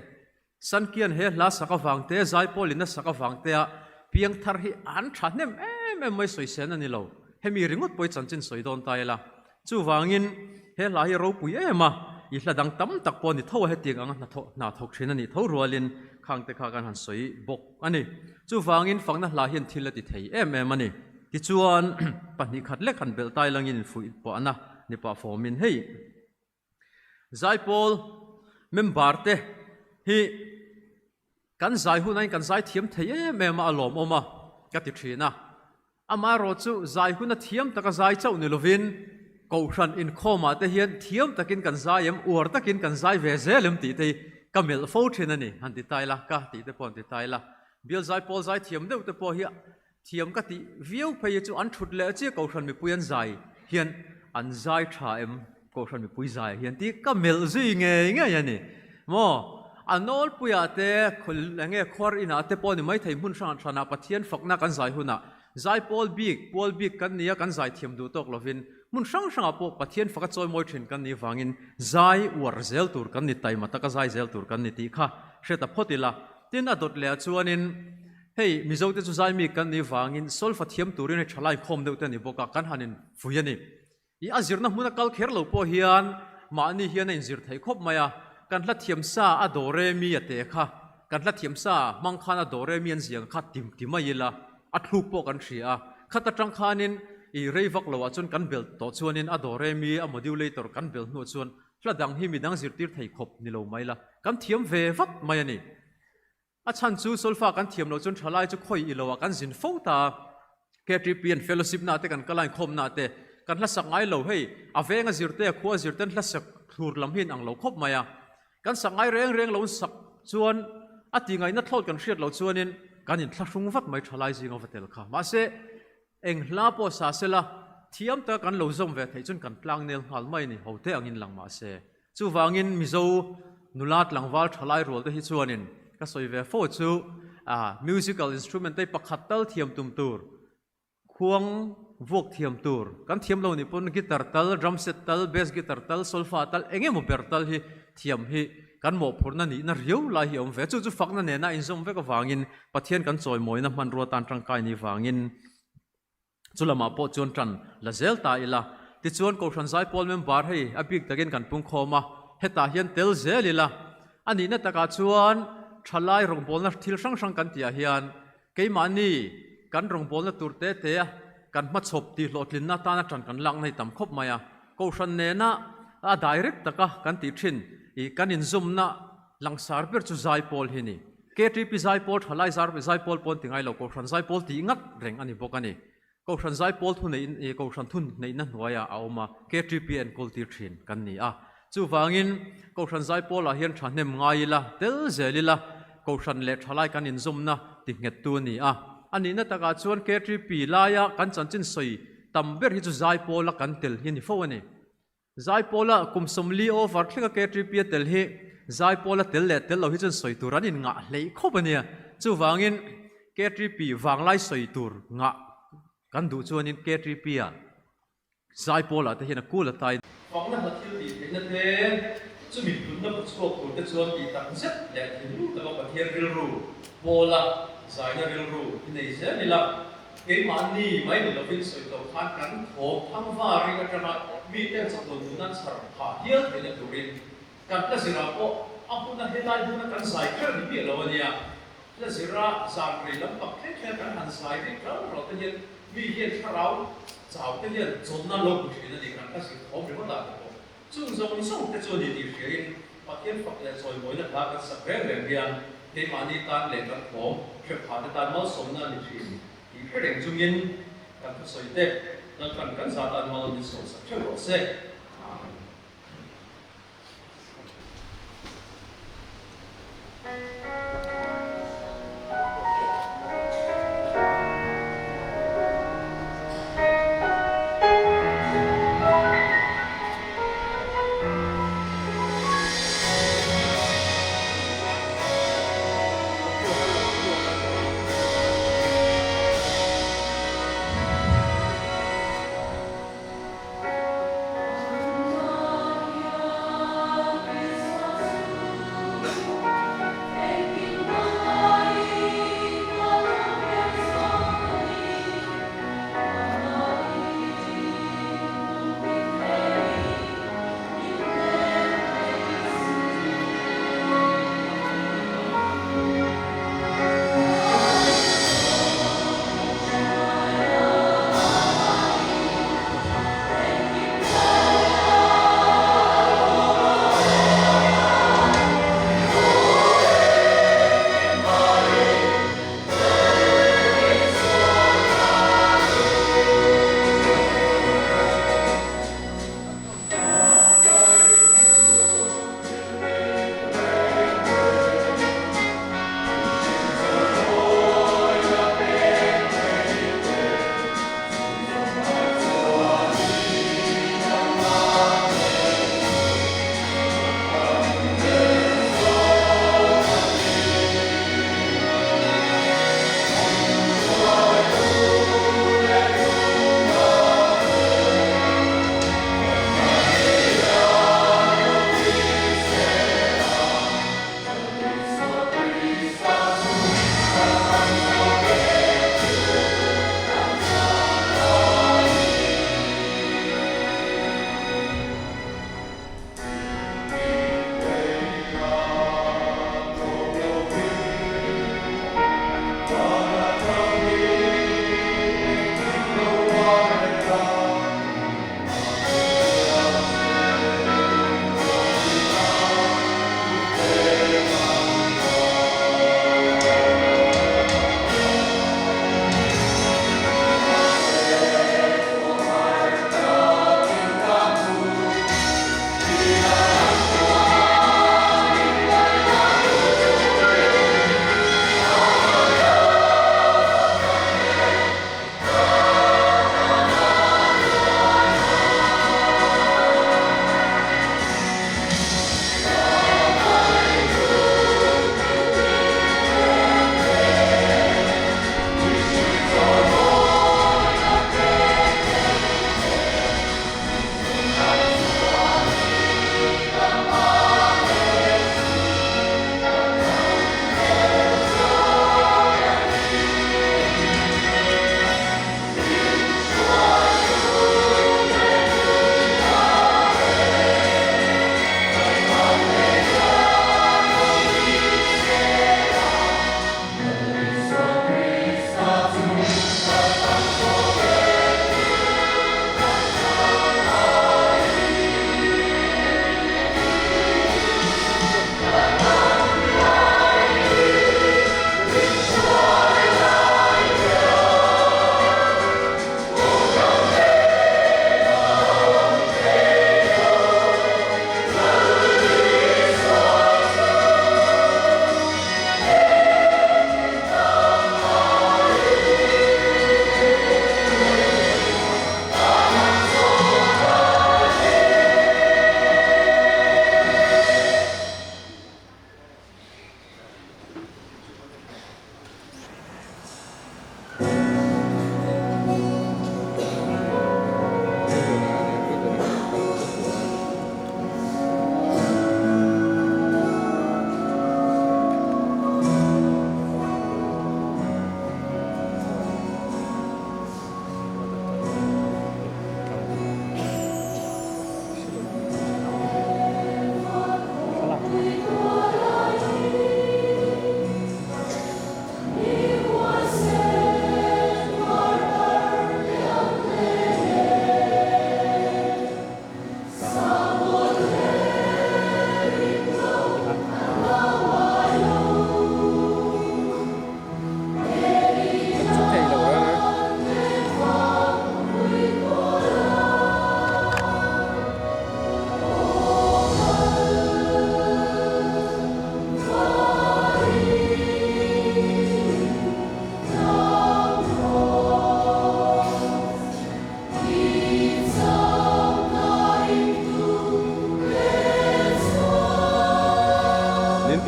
Sankian he hla sak avang te, Zaipawlin a sak avang te a piangthar hi an tha hnem em em mai sawisên a ni lo. Hemi ringawt pawh i chanchin sawi dawn ta ila. Chuvangin he hla hi ropui em a, i hla dang tam tak pawh a ni tho a, hetiang anga hnathawh hna thawk thin a nih tho rualin khang te kha kan han sawi bawk a ni. Chuvangin fakna hla hian thil a ti thei em em a ni. Tichuan pahnihkhat lek han belh tai langin infuih pawhna ni pah fawmin hei. Zaipawl member te hi kan zai hun ain kan zai thiam thei em em a, a lawmawm a ka ti thin a. Amaherawh chu zai huna thiam taka zai chauh ni lovin Kohhran inkhawmah te hian thiam takin kan zai em, uar takin kan zai ve zel em tih te hi ka melh fo thin a ni, han ti ta ila, ka tih te pawh han ti ta ila. Bial zaipawl zai thiam deuh te pawh hi Thiam ka tih viau phei hi chu an thut leh chiah Kohhran mipui an zai hian an zai tha em Kohhran mipui zai hian tih ka melh zui ngei ngei a ni maw? A nawlpuiah te, enge khuar inah te pawh ni maithei hmun hrang hranah Pathian fakna kan zai hunah Zaipawl bik, pual bik kan nia kan zai thiam duh tawk lovin hmun hrang hrangah pawh Pathian faka chawimawi thin kan nih vangin zai uar zel tur kan ni, taima taka zai zel tur kan ni tih kha hre ta phawt ila. Tin, a dawt leh ah chuanin hei Mizote chu zai mi kan nih vangin solfa thiam turin hei thalai khawm deuh te a ni bawk a, kan han infui a ni. I a zirna hmuna kal kher lo pawh hian mahni hian a inzir theih khawp mai a, kan hla thiam sa a dawre mi a te kha, kan hla thiam sa hmang khan a dawre mi an ziang kha tim ti mai ila, a thluk pawh kan hria a, khat atang khanin i rei vak loah chuan kan bel tawh chuanin a dawre mi a modulator kan bel hnuah chuan hla dang hi midang zirtir thei khawp ni lo mai la, kan thiam ve vat mai a ni. A chhan chu solfa kan thiam loh chuan thalai chu khawi i loah kan zin fo ta a, KTP an fellowship na te kan kal a inkhawm na te kan hlasak ngai lo hei a veng a zir te a khua a zir ten hlasak thlur lam hi in ang lo khawp mai a, kan sak ngai reng reng lo sak chuan a ti ngaihna thlawt kan hriat loh chuanin kan inthlahrung vat mai thalai zinga va tel kha mahse eng hla pawh sa sela thiam taka kan lo zawm ve theih chuan kan tlang nel nghal mai a ni ho te angin lang mahse. Chuvangin Mizo nula tlangval thalai rual te hi chuanin ka sawi ve fo chu musical instrument te pakhat tal thiam tum tur, khuang vuak thiam tur, kan thiam lo nih pawn guitar tal, drum set tal, bass guitar tal, solfa tal eng emaw ber tal hi thiam hi kan mawhphurhna nihna riau lai hi a awm ve. Chu chu fakna nena inzawm vek avangin Pathian kan chawimawina hmanrua tan tangkai nih vangin Chu lamah pawh chuan ṭan la zel ta ila. Tichuan, Kohhran Zaipawl member hei a bik takin kan pungkhawm a, hetah hian tel zel ila. A nihna takah chuan ṭhalai rawngbawlna thil hrang hrang kan tihah hian keimahni kan rawngbawlna tur te te a kan hmachhawp tih hlawhtlinna atana ṭan kan lakna hi tam khawp mai a. Kohhran nena a direct taka kan tih ṭhin i kan inzawmna langsar ber chu Zaipawl hi a ni. KTP Zaipawl thalai zar Zaipawl pawn ti ngai lo, Kohhran Zaipawl tih ngat reng a ni bawk a ni. Kohhran Zaipawl thu neih Kohhran thu neihna hnuaiah a awm a, KTP a enkawl tir thin kan ni a. Chuvangin Kohhran Zaipawlah hian thahnem ngai ila, tel zel ila, Kohhran leh thalai kan inzawmna ti nghettu a ni a. A nihna takah chuan KTP laia kan chanchin sawi tam ber hi chu Zaipawla kan tel hi a ni fo a ni. Zaipawla kum 40 over thlenga KTP a tel hi Zaipawla tel leh tel lo hi chuan sawi tur an inngah hleih khawp a nia. Chuvangin KTP vanglai sawi tur ngah kan duh chuanin KTP a Zaipawlah te hian a kul a tai. Fakna hla thil tih theihna te, chumi hlutna bu chhuak tur te chuan tih tak zet leh thinlung taka Pathian rilru pawla zaina rilru hi nei zel ila. Keimahni mai ni lovin sawi tawh khan kan thawm thangva ring atanga miten chawhnawn nuna chhar phah hial theihna turin kan hla zirah pawh a hmuna helai hmuna kan zai kher ni miah lo a nia. Hla zira zan rei lam pak thleng thleng kan han zai rik rau rau te hian mi hian thlarau chau te hian chawlhna lo hmu thin a ni kan hla zir thawm ringawt ah te pawh. Chung zawng zawng te chu a ni tih hriain Pathian fak leh chawimawina hla kan sak reng reng hian keimahni tan leh kan thawm hrepha te tan malsawmna a ni thin tih hre reng chungin kan thusawi te Lalpan kan za tan mal min sawmsak theuh rawh se. Amen.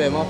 em a.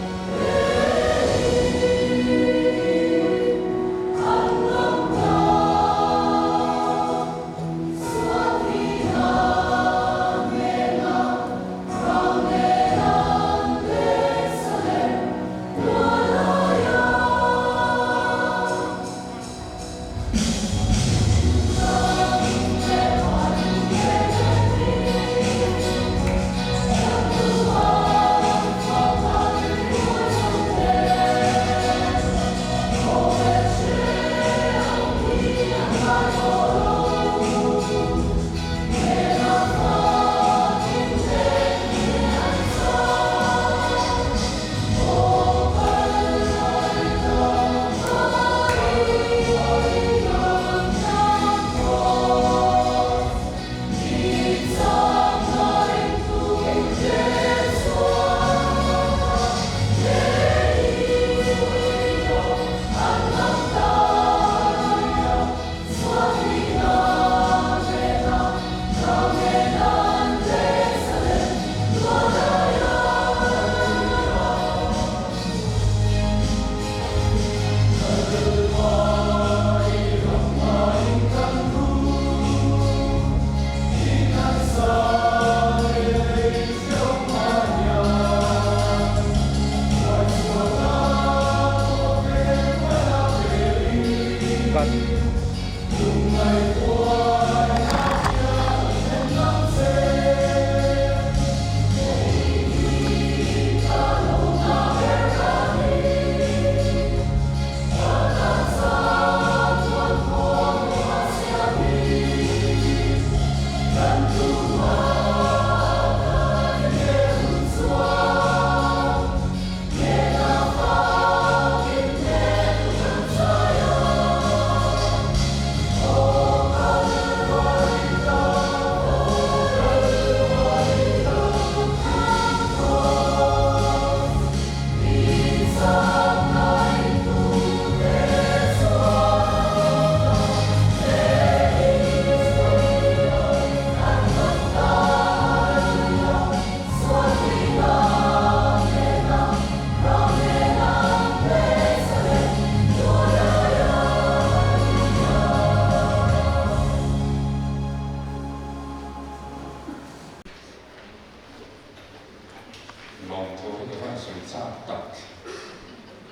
Lawmthu hi ka van sawi chak tak.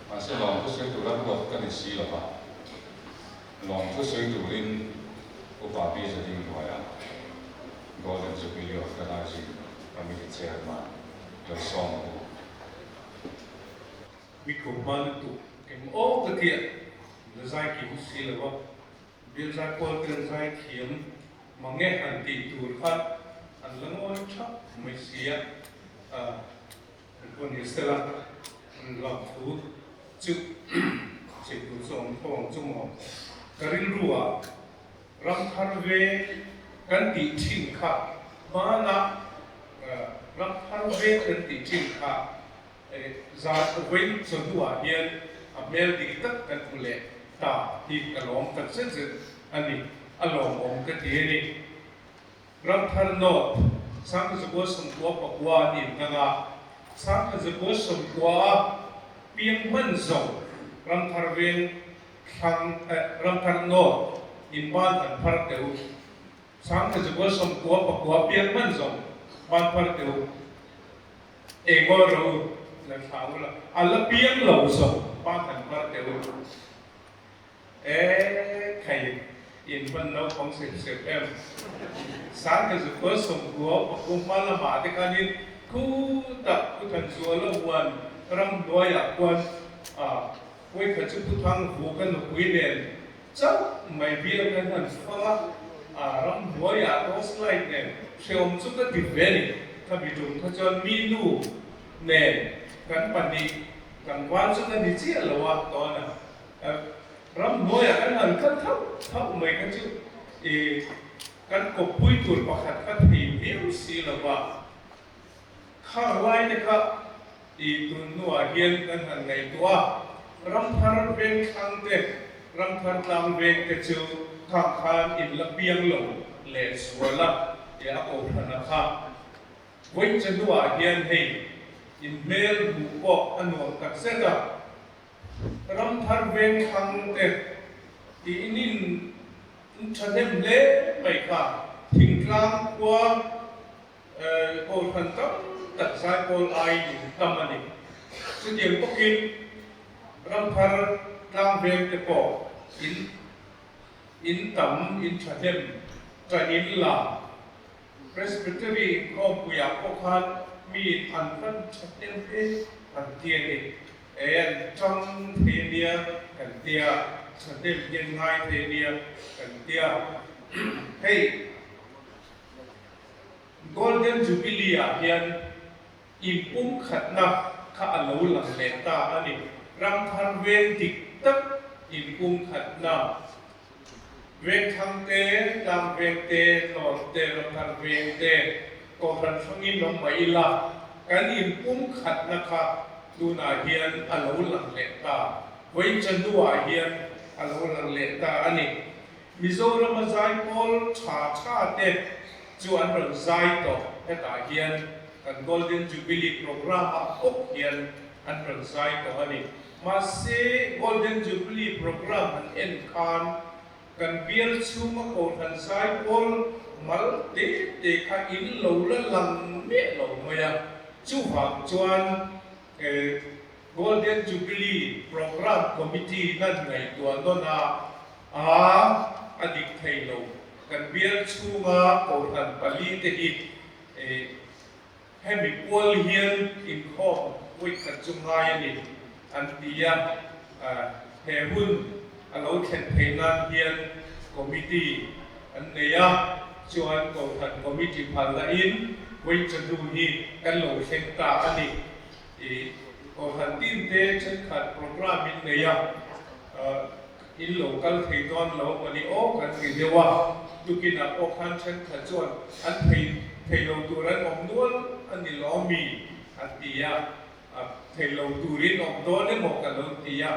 Mahse lawmthu sawi tura ruat ka ni si lo va. Lawmthu sawi turin Upa Pi Zading hnuaia Golden Jubilee Organizing Committee Chairman lo sawm u. Mi khawhma lutuk eng aw ka tia la zai kim si lo a, Bial zai pawl ten zai thiam mange han tih tur kha an la ngawi thap mai si a, an pawh ni sela an lak thu chu chei tur chu awm tho ang chu maw. Ka rilru ah ram thar ve kan tih thin kha hmanah ram thar ve kan tih thin kha Zan vawi chawhnuah hian a hmel dik tak kan hmu leh ta hi ka lawm tak zet zet a ni, a lawmawm ka ti a ni. Ramthar North, Sangkazakua 90 pakua a nih hmang a, Sangkazakua 90 a piang hman zo Ramthar veng thlang Ramthar North in ban an phar teh u. Sangkazakua 90 pakua piang hman zo ban phar teh u. Engaw ro la thla ula, a la piang lo zawk pa kan par teh u. E khai in hman naupang sep sep em. Sangte zukua 90 paku hma lamah te khanin khutah Pu Thanzuala huan ram hnuaiah khuan a vawikhat chu Pu Thangvu ka nupui nen chauh mai bial kan han fang a, a ram hnuaiah torch light nen hreawm chu ka ti ve ni. Kha mi tum kha chuan mi nu nen kan pahnih tlangval chu ka ni chiah lo a tawn a, ram hnuaiah kan han kal thauh thauh mai kha chu i kan kawppui tur pakhat kha thei viau si lo va. Khang lai te kha i tun hnuah hian kan han ngaihtuah a, Ramthar veng thlang te, Ramthar tlang veng te chu khang khan in la piang lo leh zual a, ti a kohhran a kha. Vawiin che hnuah hian hei. In hmel hmuh pawh a nuam tak zet a. Ramthar veng thlang te tiin in thahnem hle mai kha. Thingtlang khua Kohhran tam tak zaipawl aiin in tam a ni. Chutiang bawkin Ramthar tlangveng te pawh in in tam in thahnem tan in la. Presbytery inkhawmpuiah pawh khan mi an fan thahnem hle an ti a ni. E an tang thei a nia kan tia, thahnem hian ngai thei a nia kan tia. Hei. Golden Jubilee ah hian inpumkhatna kha a lo lang leh ta a ni. Ramthar veng dik tak inpumkhatna, Vengthlang te, Tlang veng te, Tlawn te, Ramthar veng te, Kohhran hrangin awm mai ila, kan inpumkhatna kha tunah hian a lo lang leh ta. Vawichanu-ah hian a lo lang leh ta a ni. Mizorama zaipawl tha tha te chu an rawn zai tawh, hetah hian kan Golden Jubilee programme ah bawk hian an rawn zai tawh a ni. Mahse Golden Jubilee programme han en khan kan bial chhunga kohhran zaipawl mal te te kha in lo la lang miah lo mai a, chuvang chuan Golden Jubilee Programme Committee nan ngaihtuah nawn a, a a dik thei lo. Kan bial chhunga kohhran palite hi hemi kual hian inkhawm vawikhat chu ngai a ni an ti a, he hun a lo thlen theih nan hian Committee an nei a, chuan kohhran Committee phalna in vawichadu hi kan lo thleng ta a ni. I Kohhran tin te thenkhat programme in nei a, in lo kal thei dawn lo a ni aw kan ti deuh a, tukinah pawh khan thenkhat chuan an thei thei lo tur an awm nual a ni lo mi an ti a, thei lo turin awm dawn emaw ka lo ti a,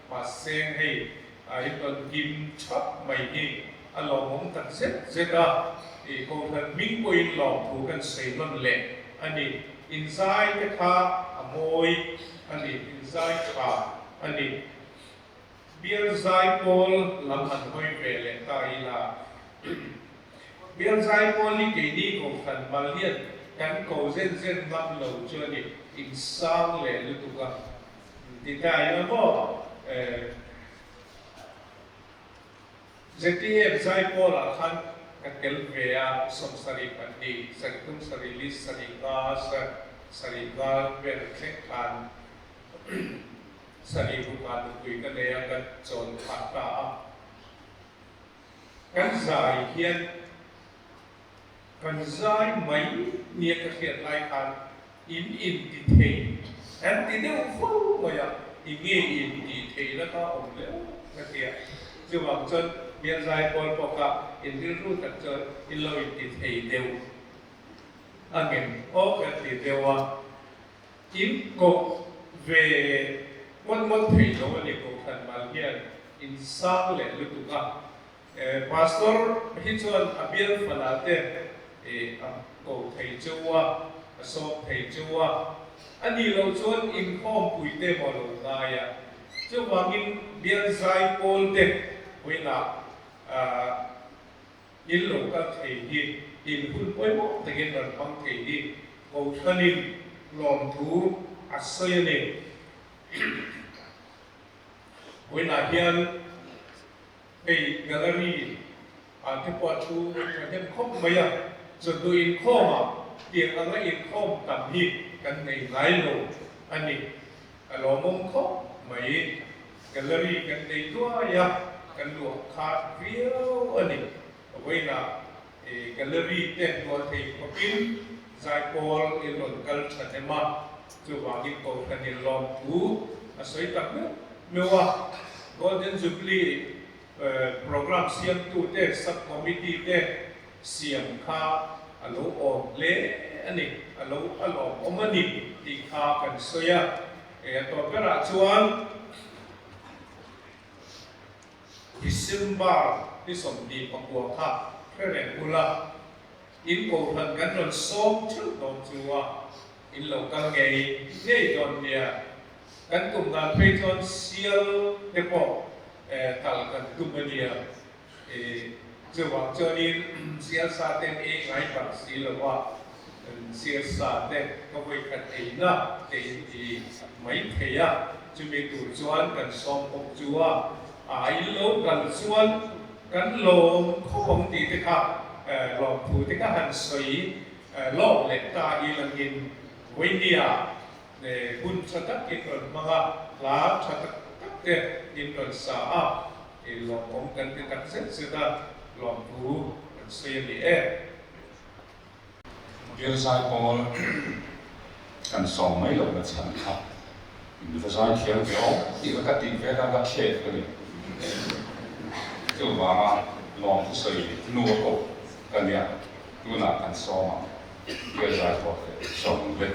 mahse hei a in rawn kim thap mai hi a lawmawm tak zet zet a, i Kohhran hming pawhin lawmthu kan sawi nawn leh a ni. Inzai te kha a mawi a ni, inzai tha a ni. Bial zai pawl lam han hawi ve leh ta ila, bial zai pawl hi keini Kohhran mal hian kan ko zen zen ngam lo chu a ni, insang leh lutuk a ti ta ila maw? ZTF Zaipawlah khan ka tel ve a, 72, 30, 34, 35, 35 vel thleng khan sarih ruka nupui ka nei a, ka chawn phah ta a. Kan zai hian kan zai mai nia ka hriat lai khan in inti thei an ti deuh fo mai a, i nge in tih theih la kha awm leh ka ti a, chuvang chuan bial zai pawl pawh kha in rilru tak chuan in lo inti thei deuh a ngem aw kan ti deuh a, in kawp ve ngawt ngawt thei lo a ni Kohhran mal hian in sang leh lutuk a, Pastor hi chuan a bial fana te a ko thei cheu a, a sawm thei cheu a, a nih loh chuan inkhawmpui te maw lo ngai a, chuvangin bial zai pawl te vawiinah in lo kal thei hi in hun pawimawh takin rawn hmang thei hi Kohhranin lawmthu a sawi a ni. Vawiinah hian hei gallery ah te pawh a thu thahnem khawp mai a, chawhnu inkhawmah tiang anga inkhawm tam hi kan nei ngai lo a ni. A lawmawm khawp mai, gallery kan nei duai a, kan luah khat viau a ni. Vawiinah gallery te hnual thei khawpin zaipawl in rawn kal thahnem a, chuvangin Kohhran in lawmthu a sawi tak meuh meuh a. Golden Jubilee programme siamtute sub-committee te siam kha a lo awm hle a ni, a lo a lawmawm a ni tih kha kan sawi a. A tawp berah chuan December ni 29 kha hre reng ula, in Kohhran kan rawn sawm theuh dawn chu a. In lo kal ngei ngei dawn nia. Kan tum dan phei chuan sial te pawh kal kan tum a nia. Chuvang chuanin sial sa te an ei ngai bak si lo a, sial sa te ka vawi khat eina te in ti mai thei a, chumi tur chuan kan sawm bawk chu a, a in lo kal chuan kan lawm khawp ang tih te kha lawmthu te kha han sawi lawk leh ta ilangin vawinia Hun tha tak in rawn hmang a, hla tha tak tak te in rawn sa a, i lawmawm kan ti tak zet zet a, lawmthu kan sawi a ni e. Bialzai pawl kan sawm mai lohna chhan kha in va zai thiam ve awm tih kha ka tih ve a, ka thlek a ni. Chuvanga lawmthu sawi hnu a kawp ka nia, tunah kan sawm ang. Bialzai pawl te sawm ang le.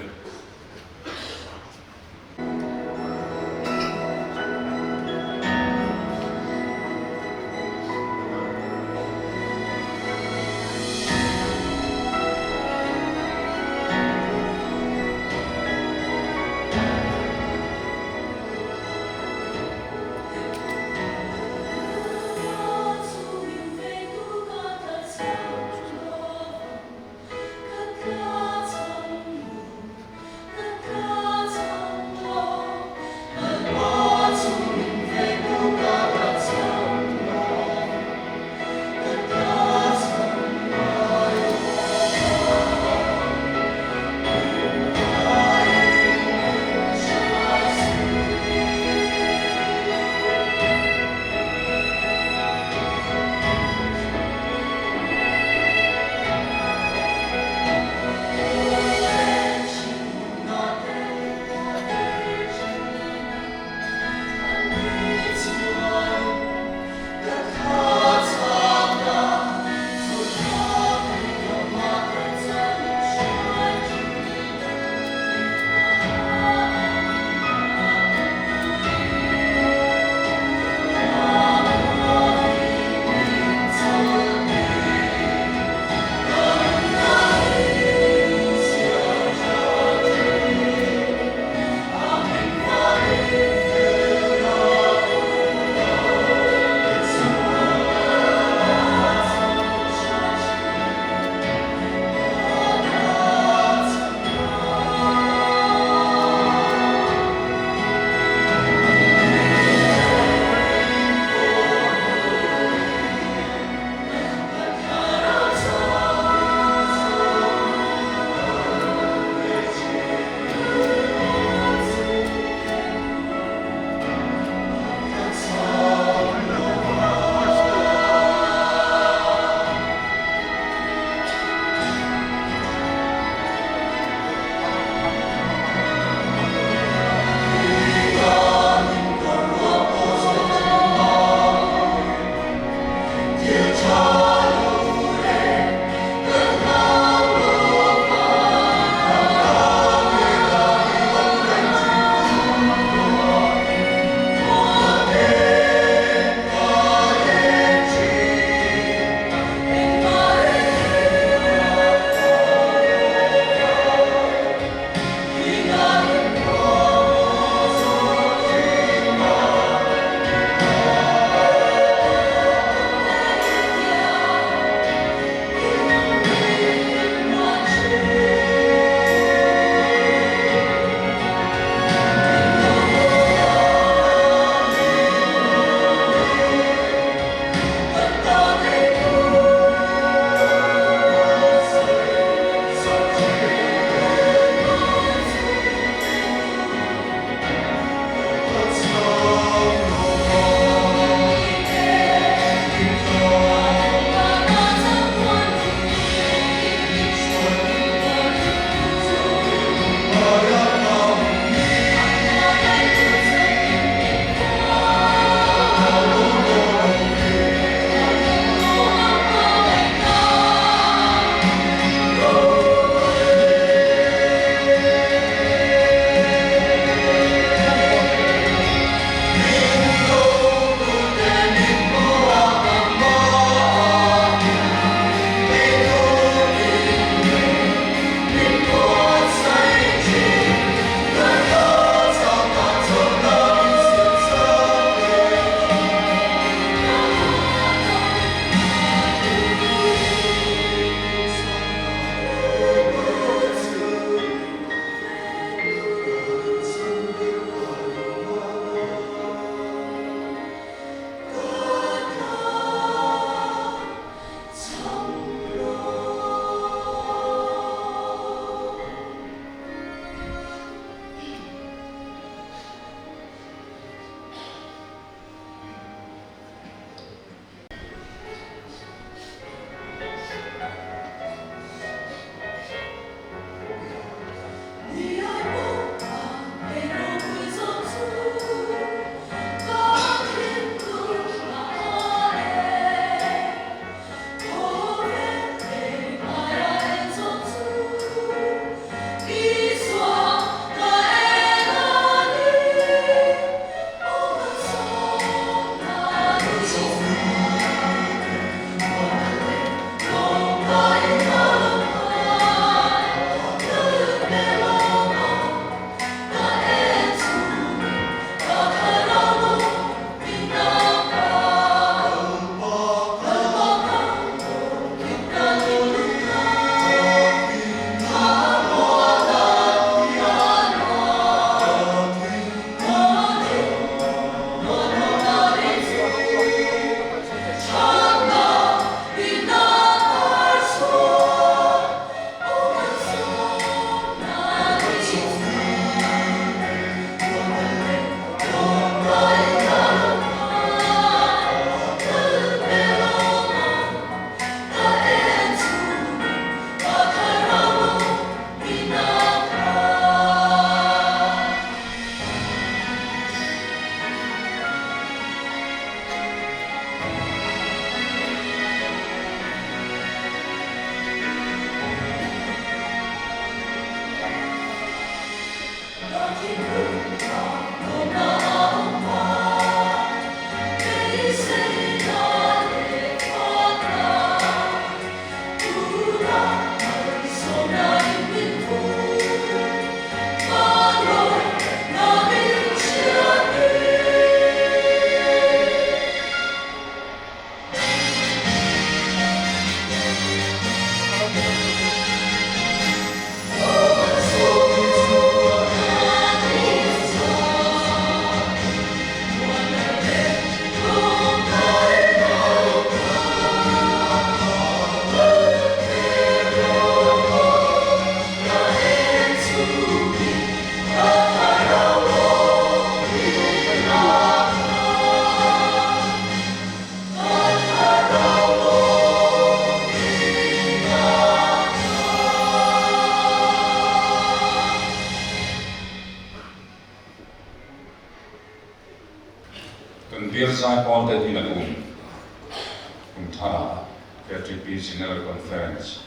tharah KTP General Conference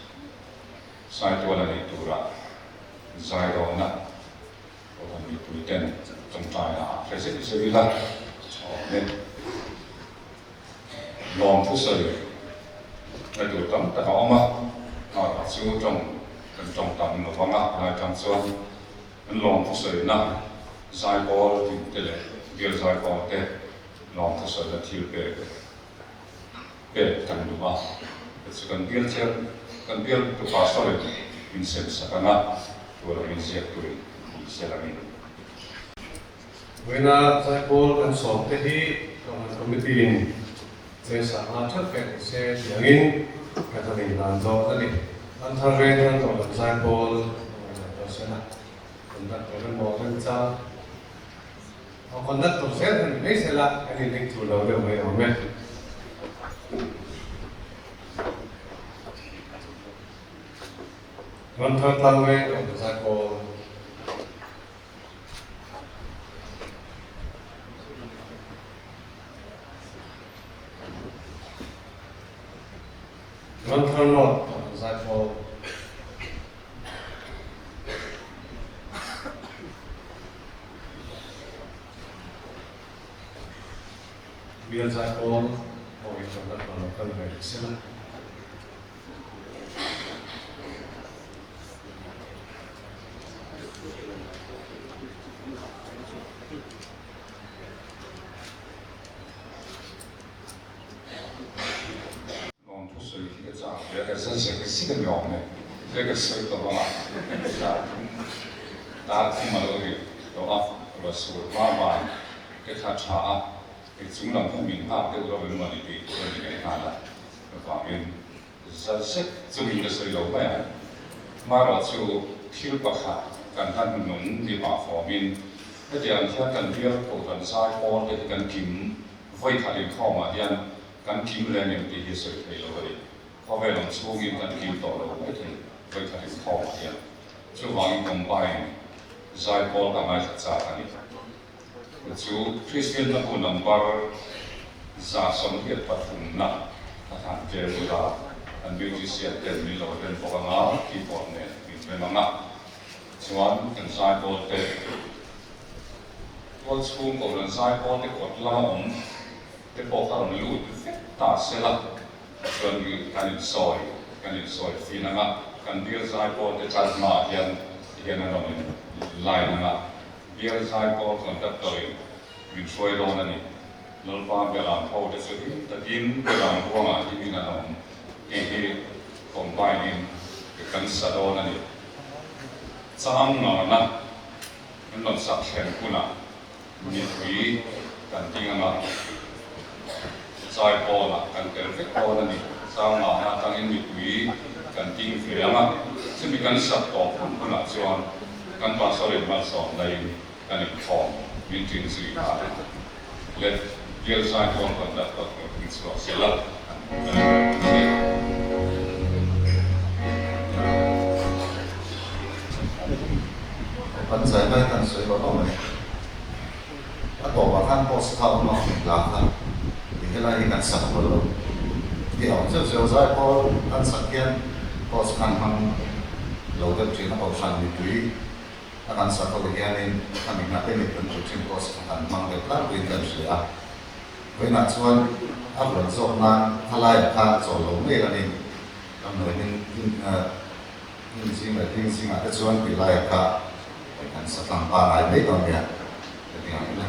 Saitual a neih turah zairawna Kohhran mipui ten tawngtaina ah hre zeuh zeuh ila tha awm e. Lawm thusawi na tur tam tak a awm a, hmarah chu tawng kan tawng tam lo vang a, lai tang chuan kan lawm thusawi na zaipawl tin te leh bial zaipawl te lawm thusawi na thil pek pek kan duh a, chu kan bial chiang kan bial tu pastor in min sem sak ang a, tur ang in ziak turin min sel ang in. Vawiina zaipawl kan sawm te hi Kohhran Committee in cheng sanga that pek ni se tih angin kan han inhlan dawn a ni. An thar reng kan Kohhran zaipawl a ngaihtuah tawh sen a, conductor emaw remchang a conductor zel kha ni mai sela kan inring tur lo deuh mai awm e. Ramthar tlang reng Kohhran zaipawl. Ramthar North Kohhran Zaipawl. Bial Zaipawl ho in conductor lo kal ve rih sela. Lawm thusawi hi ka chak ve a, ka za zek zek a ni awm e, tle ka sawi tawh a, dar thum dar thum a lo ri tawh a, ruah sur hma van te kha tha a, hei chung lam kha min nghak deuh reuh em mawni tih tur a ni leh nghal a, chuvangin za zek chungin ka sawi lo mai ang. Hmarawh chu thil pakhat kan hla hnuhnung ni pah fawmin hetiang hian kan bial kohhran zai pawl te hi kan kim vawi khat inkhawmah hian kan kim leh ngem tih hi sawi thei lo a ni. Khawvel awm chhungin kan kim tawh lo mai thei vawi khat inkhawmah hian. Chuvangin combine zai pawl ka ngaithla chak a ni. Chu Kristian hla bu number 183 na a thlan tel bula an musician ten min lo rem bawk anga keyboard nen min rem anga chuan kan zaipawl te tual chhung kohhran zaipawl te kawt lama awm te pawh kha rawn lut vek ta sela chuan kan insawi kan insawi fin anga kan bial zaipawl te tan hmaah hian tihian an rawn in line anga Bial zaipawl conductor in min hruai dawn a ni. Lalpa Belam ho te chu him takin Belam ruangah himin an awm tih hi combine in kan sa dawn a ni. Chang ngarna an rawn sak thlen hunah mipui kan ding anga zaipawlah kan tel vek dawn a ni. Chang ngarna atangin mipui kan ding ve anga chumi kan sak tawh hun hunah chuan kan pastor in malsawm laiin kan inkhawm min ṭin zui nghal a. Le bial zaipawl conductor tur min chhuak zel a, kan inrem ang che. Kan zai lai khan sawi lo lo mai. A tawpah khan post kha a awm a, hla kha ti helai hi kan sak lo lo tih a awm zeuh zeuh. Zaipawl kan sak hian post khan hmang lo deuh thin a, kohhran mipui a kan sak ho hianin khami nghate mit kan hmu thin post kha kan hmang deuh tlangpuiin kan hria a. Vawiinah chuan a ruat zawk nan thalaiah khan chawl lo mai ranin ramhnuai hming Hnim zing leh hling zingah te chuan tih laia kha kan sa tlang pangai mai dawn nia ka ti ang ila.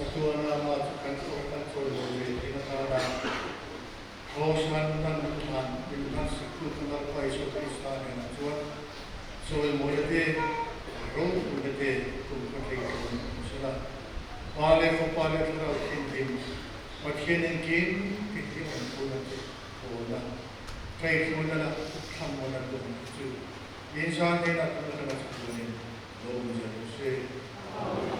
Chatuana ama chu kan chawi kan chawi lo ve tih atana Kross-an kan duhdan min hman saktu kan Lalpa Isua Krista hnenah chuan chawimawina te, ropuina te tum ka thei dawn a sela. Pa leh Fapa leh Thlarau Thianghlim Pathian engkim tih hi awmpuna te pawna kaihhruaina la thlammuana tum chu inzan hnenah kan atanga chatuanin lo awm zel rawh se.